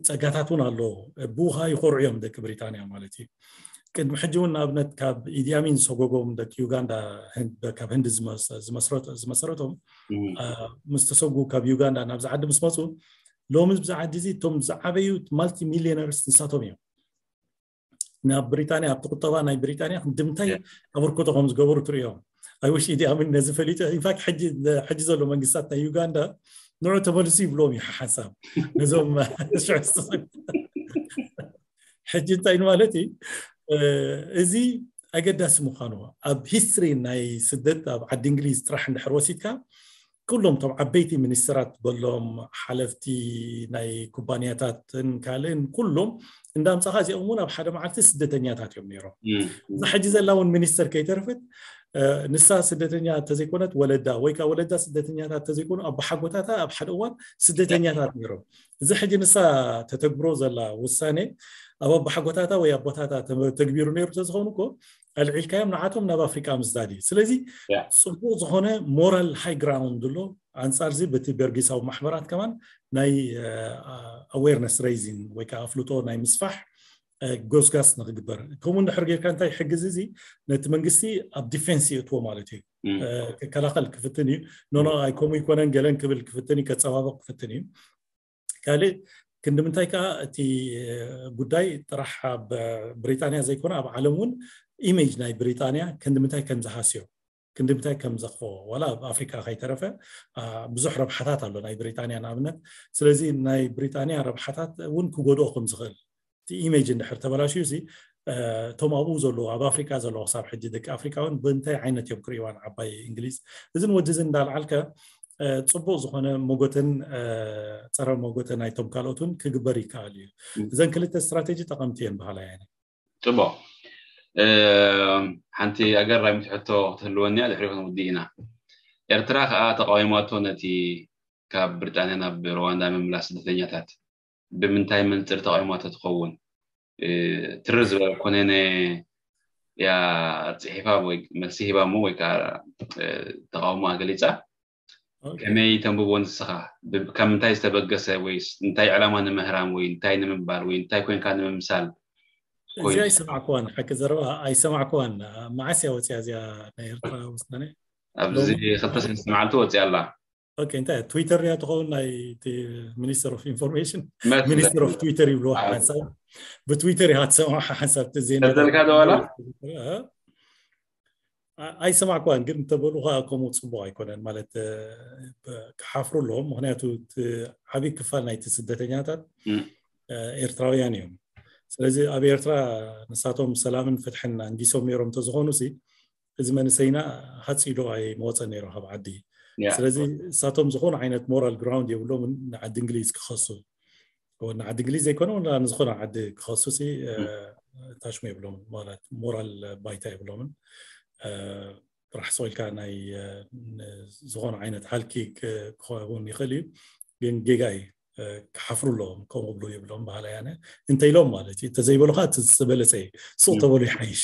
ጸጋታት እውን ኣሎ። ብኡ ከዓ ይኮርዑ እዮም ደቂ ብሪጣንያ ማለት እዩ። ቅድሚ ሕጂ እውን ንኣብነት ካብ ኢዲኣሚን ሰጎጎም ደቂ ዩጋንዳ ካብ ህንዲ ዝመሰረቶም ምስ ተሰጉ ካብ ዩጋንዳ ናብዚ ዓዲ ምስ መፁ ሎሚ ብዚ ዓዲ እዚ እቶም ዝዓበዩ ማልቲ ሚሊዮነርስ ንሳቶም እዮም። ናብ ብሪጣንያ ኣብቲ ቁጠባ ናይ ብሪጣንያ ክንድምታይ ኣበርክቶ ከም ዝገበሩ ትርእዮም። ኣይወሽ ኢዲ ኣሚን ነዚ ፈሊጡ ኢንፋክት ሕጂ ዘሎ መንግስታት ናይ ዩጋንዳ ንዑ ተመልሱ ይብሎም እዩ ሓሳብ ነዞም ሽዑ ዝተሰጉ። ሕጂ እንታይ ማለት እዩ እዚ ኣገዳሲ ምዃኑ ኣብ ሂስትሪ ናይ ስደት ኣብ ዓዲ እንግሊዝ ጥራሕ እንድሕር ወሲድካ ኩሎም እቶም ዓበይቲ ሚኒስትራት በሎም ሓለፍቲ ናይ ኩባንያታትን ካልእን ኩሎም እንዳምፃኻ እዚኦም እውን ኣብ ሓደ መዓልቲ ስደተኛታት እዮም ነይሮም። እዛ ሕጂ ዘላ እውን ሚኒስተር ከይተረፈት ንሳ ስደተኛ ተዘይኮነት ወለዳ ወይ ከዓ ወለዳ ስደተኛታት ተዘይኮኑ ኣቦሓጎታታ ኣብ ሓደ እዋን ስደተኛታት ነይሮም። እዚ ሕጂ ንሳ ተተግብሮ ዘላ ውሳኔ ኣብ ኣቦሓጎታታ ወይ ኣቦታታ ተግቢሩ ነይሩ ተዝኸውን እኮ ኣልዒልካዮም ንዓቶም ናብ ኣፍሪቃ ምስዳድ እዩ። ስለዚ ፅቡቅ ዝኾነ ሞራል ሃይ ግራውንድ ኣሎ። ኣንፃር እዚ በቲ በርጌሳዊ ማሕበራት ከማን ናይ ኣዌርነስ ሬይዚንግ ወይ ከዓ ኣፍልጦ ናይ ምስፋሕ ጎስጋስ ንክግበር ከምኡ እንድሕር ጌርካ እንታይ ይሕግዝ እዚ ነቲ መንግስቲ ኣብ ዲፌንስ ይእትዎ ማለት እዩ። ክከላኸል ክፍትን እዩ። ኖኖ ኣይ ከምኡ ይኮነን ገለን ክብል ክፍትን እዩ፣ ከፀባበቅ ክፍትን እዩ። ካልእ ክንዲ ምንታይ ከዓ እቲ ጉዳይ ጥራሕ ኣብ ብሪጣንያ ዘይኮነ ኣብ ዓለም እውን ኢሜጅ ናይ ብሪጣንያ ክንዲ ምንታይ ከም ዝሃስዮ ክንዲ ምንታይ ከም ዘኽፍኦ ዋላ ኣብ ኣፍሪካ ከይተረፈ ብዙሕ ረብሓታት ኣሎ ናይ ብሪጣንያ ንኣብነት። ስለዚ ናይ ብሪጣንያ ረብሓታት እውን ክጎድኦ ከም ዝኽእል እቲ ኢሜጅ እንድሕር ተበላሽዩ እዚ እቶም ኣብኡ ዘለዉ ኣብ ኣፍሪካ ዘለዉ ክሳብ ሕጂ ደቂ ኣፍሪካ እውን ብምንታይ ዓይነት እዮም ክርእይዋ ንዓባይ እንግሊዝ እዝን ወዲ እዝን እንዳልዓልከ ፅቡቅ ዝኾነ ሞጎተን ፀረ ሞጎተ ናይቶም ካልኦት እውን ክግበር ይከኣል እዩ። እዘን ክልተ ስትራቴጂ ጠቐምቲ እየን በሃላይ እየ። ፅቡቅ ሓንቲ ኣገራሚት ሕቶ ክትህልወኒ እያ ድሕሪ ክንውዲ ኢና። ኤርትራ ከዓ ተቃዊማቶ ነቲ ካብ ብሪጣንያ ናብ ሩዋንዳ ምምላስ ስደተኛታት ብምንታይ መንፅር ተቃዊማቶ ትኸውን? ትርር ዝበለ ኮነነ እያ ፅሒፋ ወይ መልሲ ሂባ እሞ ወይ ከዓ ተቃውሞ ገሊፃ። ከመይ ተንብቦ ንስኻ? ካብ ምንታይ ዝተበገሰ ወይ እንታይ ዕላማ ንምህራም ወይ እንታይ ንምባል ወይ እንታይ ኮንካ ንምምሳል? እዚ ኣይሰማዕክዋን ሓቂ ዘረባ ኣይሰማዕክዋን። መዓስ እያ ወፅያ እዚኣ ናይ ኤርትራ ውሳነ? ኣብዚ ክልተ ሰለስተ መዓልቲ ወፅያ ኣላ። ኦኬ እንታይ ትዊተር እያ ትኸውን ናይ ሚኒስተር ኦፍ ኢንፎርሜሽን ሚኒስተር ኦፍ ትዊተር ይብልዋ ሓንሳብ ብትዊተር ኢኻ ትሰምዖ ሓንሳብ እቲ ዜና ተዘልካ ደዋላ ኣይሰማዕክዋን ግን እንተበሉ ከዓ ከምኡ ፅቡቅ ኣይኮነን ማለት ክሓፍሩ ኣለዎም። ምክንያቱ ዓብይ ክፋል ናይቲ ስደተኛታት ኤርትራውያን እዮም። ስለዚ ኣብ ኤርትራ ንሳቶም ሰላምን ፍትሕን ኣንጊሶም ነይሮም እንተዝኾኑ እዚ መንእሰይና ሃፂ ኢሉ ኣይመወፀን ነይሩ ካብ ዓዲ። ስለዚ እሳቶም ዝኾነ ዓይነት ሞራል ግራውንድ የብሎምን ንዓዲ እንግሊዝ ክኸሱ። ንዓዲ እንግሊዝ ዘይኮነ ንዝኾነ ዓዲ ክኸሱ ታሽሙ የብሎምን ማለት ሞራል ባይታ የብሎምን። ጥራሕ ስቕ ኢልካ ናይ ዝኾነ ዓይነት ሃልኪ ክኸውን ይኽእል እዩ ግን ጌጋ እዩ። ክሓፍሩ ኣለዎም ከምኡ ብሉ ይብሎም ባህላ ያነ እንተ ኢሎም ማለት እዩ። እንተዘይበሉ ከዓ እቲ ዝበለፀ እዩ። ሱቕ ተበሉ ይሓይሽ።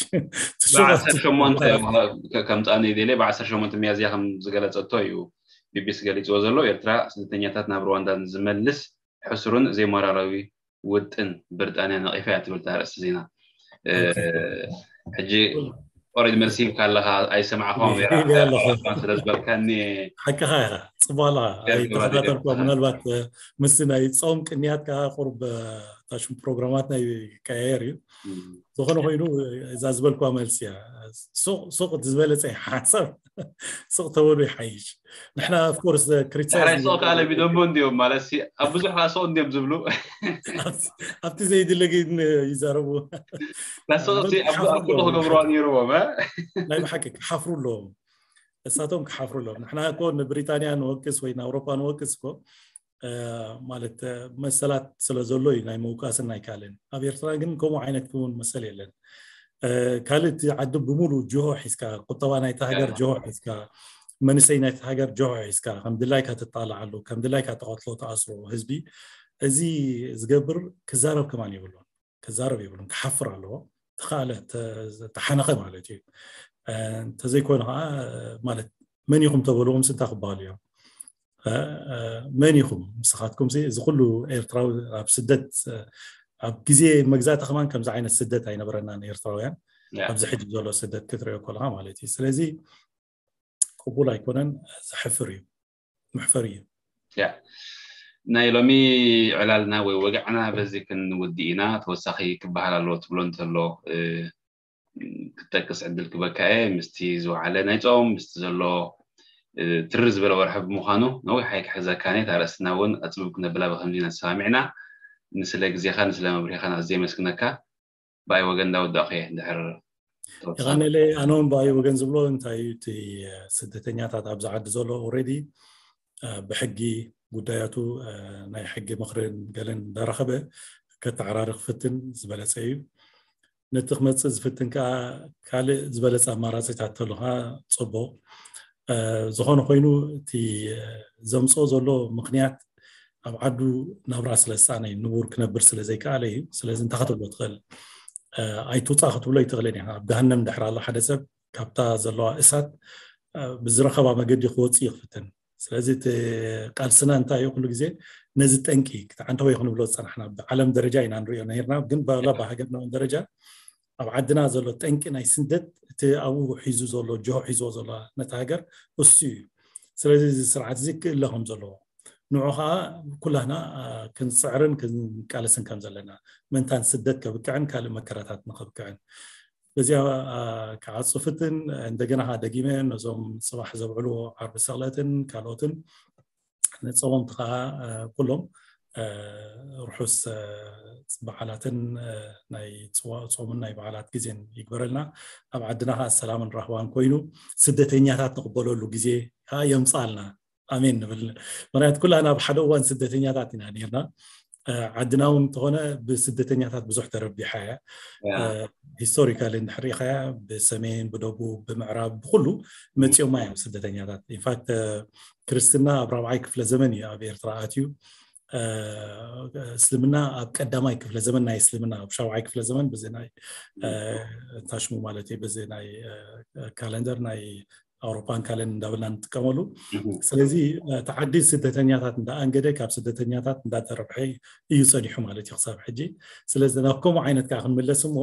ብዓሰርተ ሸሞንተ ከምፃኒ ደለ ብዓሰርተ ሸሞንተ ሚያዝያ ከም ዝገለፀቶ እዩ ቢቢሲ ገሊፅዎ ዘሎ። ኤርትራ ስደተኛታት ናብ ሩዋንዳ ዝመልስ ሕሱርን ዘይሞራላዊ ውጥን ብሪጣንያ ነቒፋ እያ ትብል እታ ኣርእስቲ ዜና። ሕጂ ኦሬዲ መልሲ ሂብካ ኣለኻ ኣይሰማዕኹም ስለ ዝበልካኒ ሓቅኻ ኢኻ። ፅቡቅ ኣለኻ ኣይተኸታተልኩ ምናልባት ምስ ናይ ፆም ቅንያት ከዓ ቁሩብ ታሽም ፕሮግራማት ናይ ቀያየር እዩ። ዝኾነ ኮይኑ እዛ ዝበልኩዋ መልሲ እያ። ሱቕ ዝበለፀ ሓሳብ ሱቕ ተበሉ ይሓይሽ። ንሕና ኦፍኮርስ ክሪቲሳይዝ ዳሕራይ ሱቕ ከዓ ለሚዶሞ እንዲዮም ማለት ኣብ ብዙሕ ከዓ ሱቕ እንዲዮም ዝብሉ ኣብቲ ዘይድለ ግን ይዛረቡ። ሱቕ ኣብ ኩሉ ክገብርዋ ነይርዎም። ናይ ብሓቂ ክሓፍሩ ኣለዎም። እሳቶም ክሓፍሩ ኣለዎም። ንሕና እኮ ንብሪጣንያ ንወቅስ ወይ ንኣውሮፓ ንወቅስ እኮ ማለት መሰላት ስለ ዘሎ እዩ ናይ ምውቃስን ናይ ካልእን። ኣብ ኤርትራ ግን ከምኡ ዓይነት ክውን መሰል የለን። ካልእ እቲ ዓዲ ብምሉ ጅሆ ሒዝካ ቁጠባ ናይቲ ሃገር ጅሆ ሒዝካ መንእሰይ ናይቲ ሃገር ጅሆ ሒዝካ ከም ድላይካ ትጣልዓሉ ከም ድላይካ ተቐትሎ ተኣስሮ ህዝቢ እዚ ዝገብር ክዛረብ ከማን የብሉን። ክዛረብ የብሉን። ክሓፍር ኣለዎ። እቲ ተኻለ ተሓነኸ ማለት እዩ። እንተዘይኮይኑ ከዓ ማለት መን ኢኹም ተበልዎም ስንታ ክበሃሉ እዮም። መን ኢኹም ንስኻትኩም እዚ ኩሉ ኤርትራዊ ኣብ ስደት ኣብ ግዜ መግዛእቲ ከማን ከምዚ ዓይነት ስደት ኣይነበረናን ኤርትራውያን ኣብዚ ሕጂ ዘሎ ስደት ክትሪኦ ከለካ ማለት እዩ። ስለዚ ቅቡል ኣይኮነን፣ ዘሕፍር እዩ፣ መሕፈር እዩ። ያ ናይ ሎሚ ዕላልና ወይ ወግዕና በዚ ክንውዲ ኢና። ተወሳኺ ክበሃል ኣለዎ ትብሎ እንተሎ ክጠቅስ ዕድል ክበካ እየ። ምስቲ ዝወዓለ ናይ ጾም ምስቲ ዘሎ ትርር ዝበለ ወርሒ ብምዃኑ ነዊሕ ኣይክሕዘካን እየ። ኣርእስትና እውን ኣጽብብ ክነብላ ብኸምዚ ኢና ተሰማሚዕና። ንስለ ግዜኻን ንስለ መብርሂኻን ኣዝየ የመስግነካ። ብኣይ ወገን እንዳወዳእኹ እየ ድሕር የቐነለ ኣነ እውን ብኣይ ወገን ዝብሎ እንታይ እዩ እቲ ስደተኛታት ኣብዚ ዓዲ ዘሎ already ብሕጊ ጉዳያቱ ናይ ሕጊ ምኽርን ገለን እንዳረኸበ ከተዓራሪ ክፍትን ዝበለፀ እዩ። ነቲ ክመፅእ ዝፍትን ከዓ ካልእ ዝበለፀ ኣማራፂታት ተልካ ፅቡቕ ዝኾነ ኮይኑ እቲ ዘምፅኦ ዘሎ ምኽንያት ኣብ ዓዱ ናብራ ስለ ዝሰኣነ እዩ፣ ንቡር ክነብር ስለ ዘይከኣለ እዩ። ስለዚ እንታይ ክትብሎ ትኽእል? ኣይትውፃእ ክትብሎ ይትኽእልን ኢኻ። ኣብ ገሃነም ድሕር ኣሎ ሓደ ሰብ ካብታ ዘለዋ እሳት ብዝረኸባ መገዲ ክወፅእ እዩ ክፍትን። ስለዚ እቲ ቃልስና እንታይ እዩ? ኩሉ ግዜ ነዚ ጠንቂ ክትዓንተወ ክንብሎ ዝፀናሕና ብዓለም ደረጃ ኢና ንሪኦ ነርና፣ ግን በላ ብሃገርና እውን ደረጃ ኣብ ዓድና ዘሎ ጠንቂ ናይ ስደት እቲ ኣብኡ ሒዙ ዘሎ ጆሆ ሒዝዎ ዘሎ ነቲ ሃገር እሱ እዩ። ስለዚ እዚ ስርዓት እዚ ክእለ ከም ዘለዎ ንዑ ከዓ ኩላህና ክንፅዕርን ክንቃለስን ከም ዘለና ምእንታን ስደት ከብቅዕን ካልእ መከራታት ንከብቅዕን በዚኣ ክዓፁ ፍትን እንደገና ከዓ ደጊመ ነዞም ፅባሕ ዘብዕልዎ ዓርቢ ሰቕለትን ካልኦትን ንፀወምቲ ከዓ ኩሎም ርሑስ በዓላትን ናይ ፆምን ናይ በዓላት ግዜን ይግበረልና። ኣብ ዓድና ከዓ ሰላምን ራህዋን ኮይኑ ስደተኛታት ንቕበለሉ ግዜ ከዓ የምፃልና። ኣሜን ንብል። ምክንያቱ ኩላና ኣብ ሓደ እዋን ስደተኛታት ኢና ነርና። ዓድና እውን እንተኾነ ብስደተኛታት ብዙሕ ተረቢሓ እያ። ሂስቶሪካሊ እንድሕር ሪኢኻያ ብሰሜን ብደቡብ ብምዕራብ ብኩሉ መፂኦማ እዮም ስደተኛታት። ኢንፋክት ክርስትና ኣብ ራብዓይ ክፍለ ዘመን እዩ ኣብ ኤርትራ ኣትዩ። እስልምና ኣብ ቀዳማይ ክፍለ ዘመን ናይ እስልምና ኣብ ሻብዓይ ክፍለ ዘመን በዚ ናይ እንታይ ሽሙ ማለት እዩ በዚ ናይ ካለንደር ናይ ኣውሮፓን ካለን እንዳበልና ንጥቀመሉ። ስለዚ እቲ ዓዲ ስደተኛታት እንዳኣንገደ ካብ ስደተኛታት እንዳተረብሐ እዩ ፀኒሑ ማለት እዩ ክሳብ ሕጂ። ስለዚ ናብ ከምኡ ዓይነት ከዓ ክንምለስ እሞ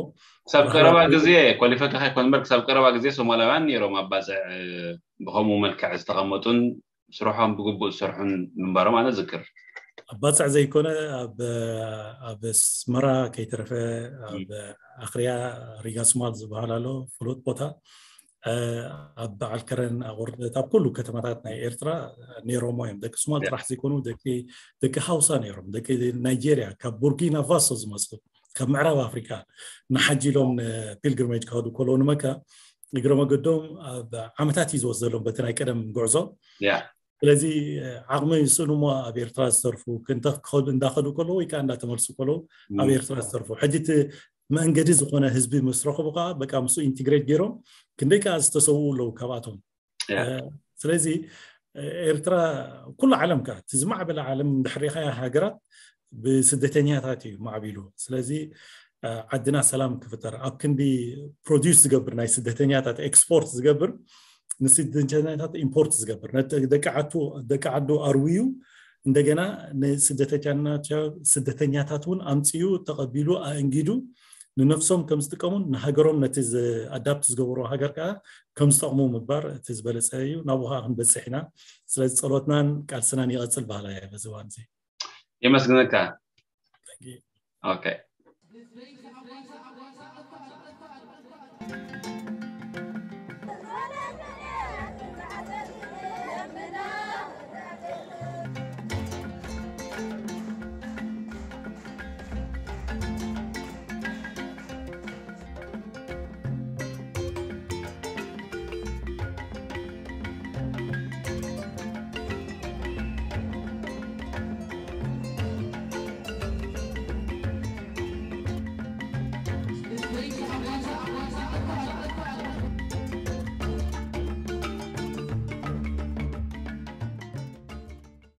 ክሳብ ቀረባ ግዜ ኮሊፈካ ከይኮን እምበር ክሳብ ቀረባ ግዜ ሶማላውያን ነይሮም ኣብ ባፅዕ ብከምኡ መልክዕ ዝተቐመጡን ስርሖም ብግቡእ ዝሰርሑን ምንባሮም ኣነ ዝክር። ኣብ ባፅዕ ዘይኮነ ኣብ ኣስመራ ከይተረፈ ኣብ ኣኽርያ ሪጋ ስማል ዝበሃል ኣሎ ፍሉጥ ቦታ ኣብ በዓል ከረን ኣቑርደት ኣብ ኩሉ ከተማታት ናይ ኤርትራ ነይሮሞ እዮም። ደቂ ስማል ጥራሕ ዘይኮኑ ደቂ ሃውሳ ነይሮም፣ ደቂ ናይጄርያ ካብ ቡርኪና ፋሶ ዝመፁ ካብ ምዕራብ ኣፍሪካ ንሓጂ ኢሎም ንፒልግሪሜጅ ክኸዱ ከለዉ ንመካ እግረ መገዶም ኣብ ዓመታት እዩ ዝወስደሎም በቲ ናይ ቀደም ጉዕዞ። ስለዚ ዓቕሚ ይስእኑ እሞ ኣብ ኤርትራ ዝተርፉ እንዳኸዱ ከለዉ ወይ ከዓ እንዳተመልሱ ከለዉ ኣብ ኤርትራ ዝተርፉ ሕጂ እቲ መንገዲ ዝኾነ ህዝቢ ምስ ረኸቡ ከዓ በቃ ምስኡ ኢንቲግሬት ገይሮም ክንደይ ከዓ ዝተሰውኡ ኣለዉ ካብኣቶም። ስለዚ ኤርትራ ኩሉ ዓለም ከዓ እቲ ዝማዕበለ ዓለም እንድሕር ሪኢኻያ ሃገራት ብስደተኛታት እዩ ማዕቢሉ። ስለዚ ዓድና ሰላም ክፍጠር ኣብ ክንዲ ፕሮዲስ ዝገብር ናይ ስደተኛታት ኤክስፖርት ዝገብር ንስደተኛታት ኢምፖርት ዝገብር ደቂ ዓዱ ኣርውዩ እንደገና ንስደተኛታት እውን ኣምፅኡ ተቐቢሉ ኣእንጊዱ ንነፍሶም ከም ዝጥቀሙን ንሃገሮም ነቲ ኣዳፕት ዝገበሮ ሃገር ከዓ ከም ዝጠቕሙ ምግባር እቲ ዝበለፀ እዩ። ናብኡ ከዓ ክንበፅሕ ኢና። ስለዚ ፀሎትናን ቃልስናን ይቐፅል ባህላ እየ በዚ እዋን እዚ። የመስግነካ። ኦኬ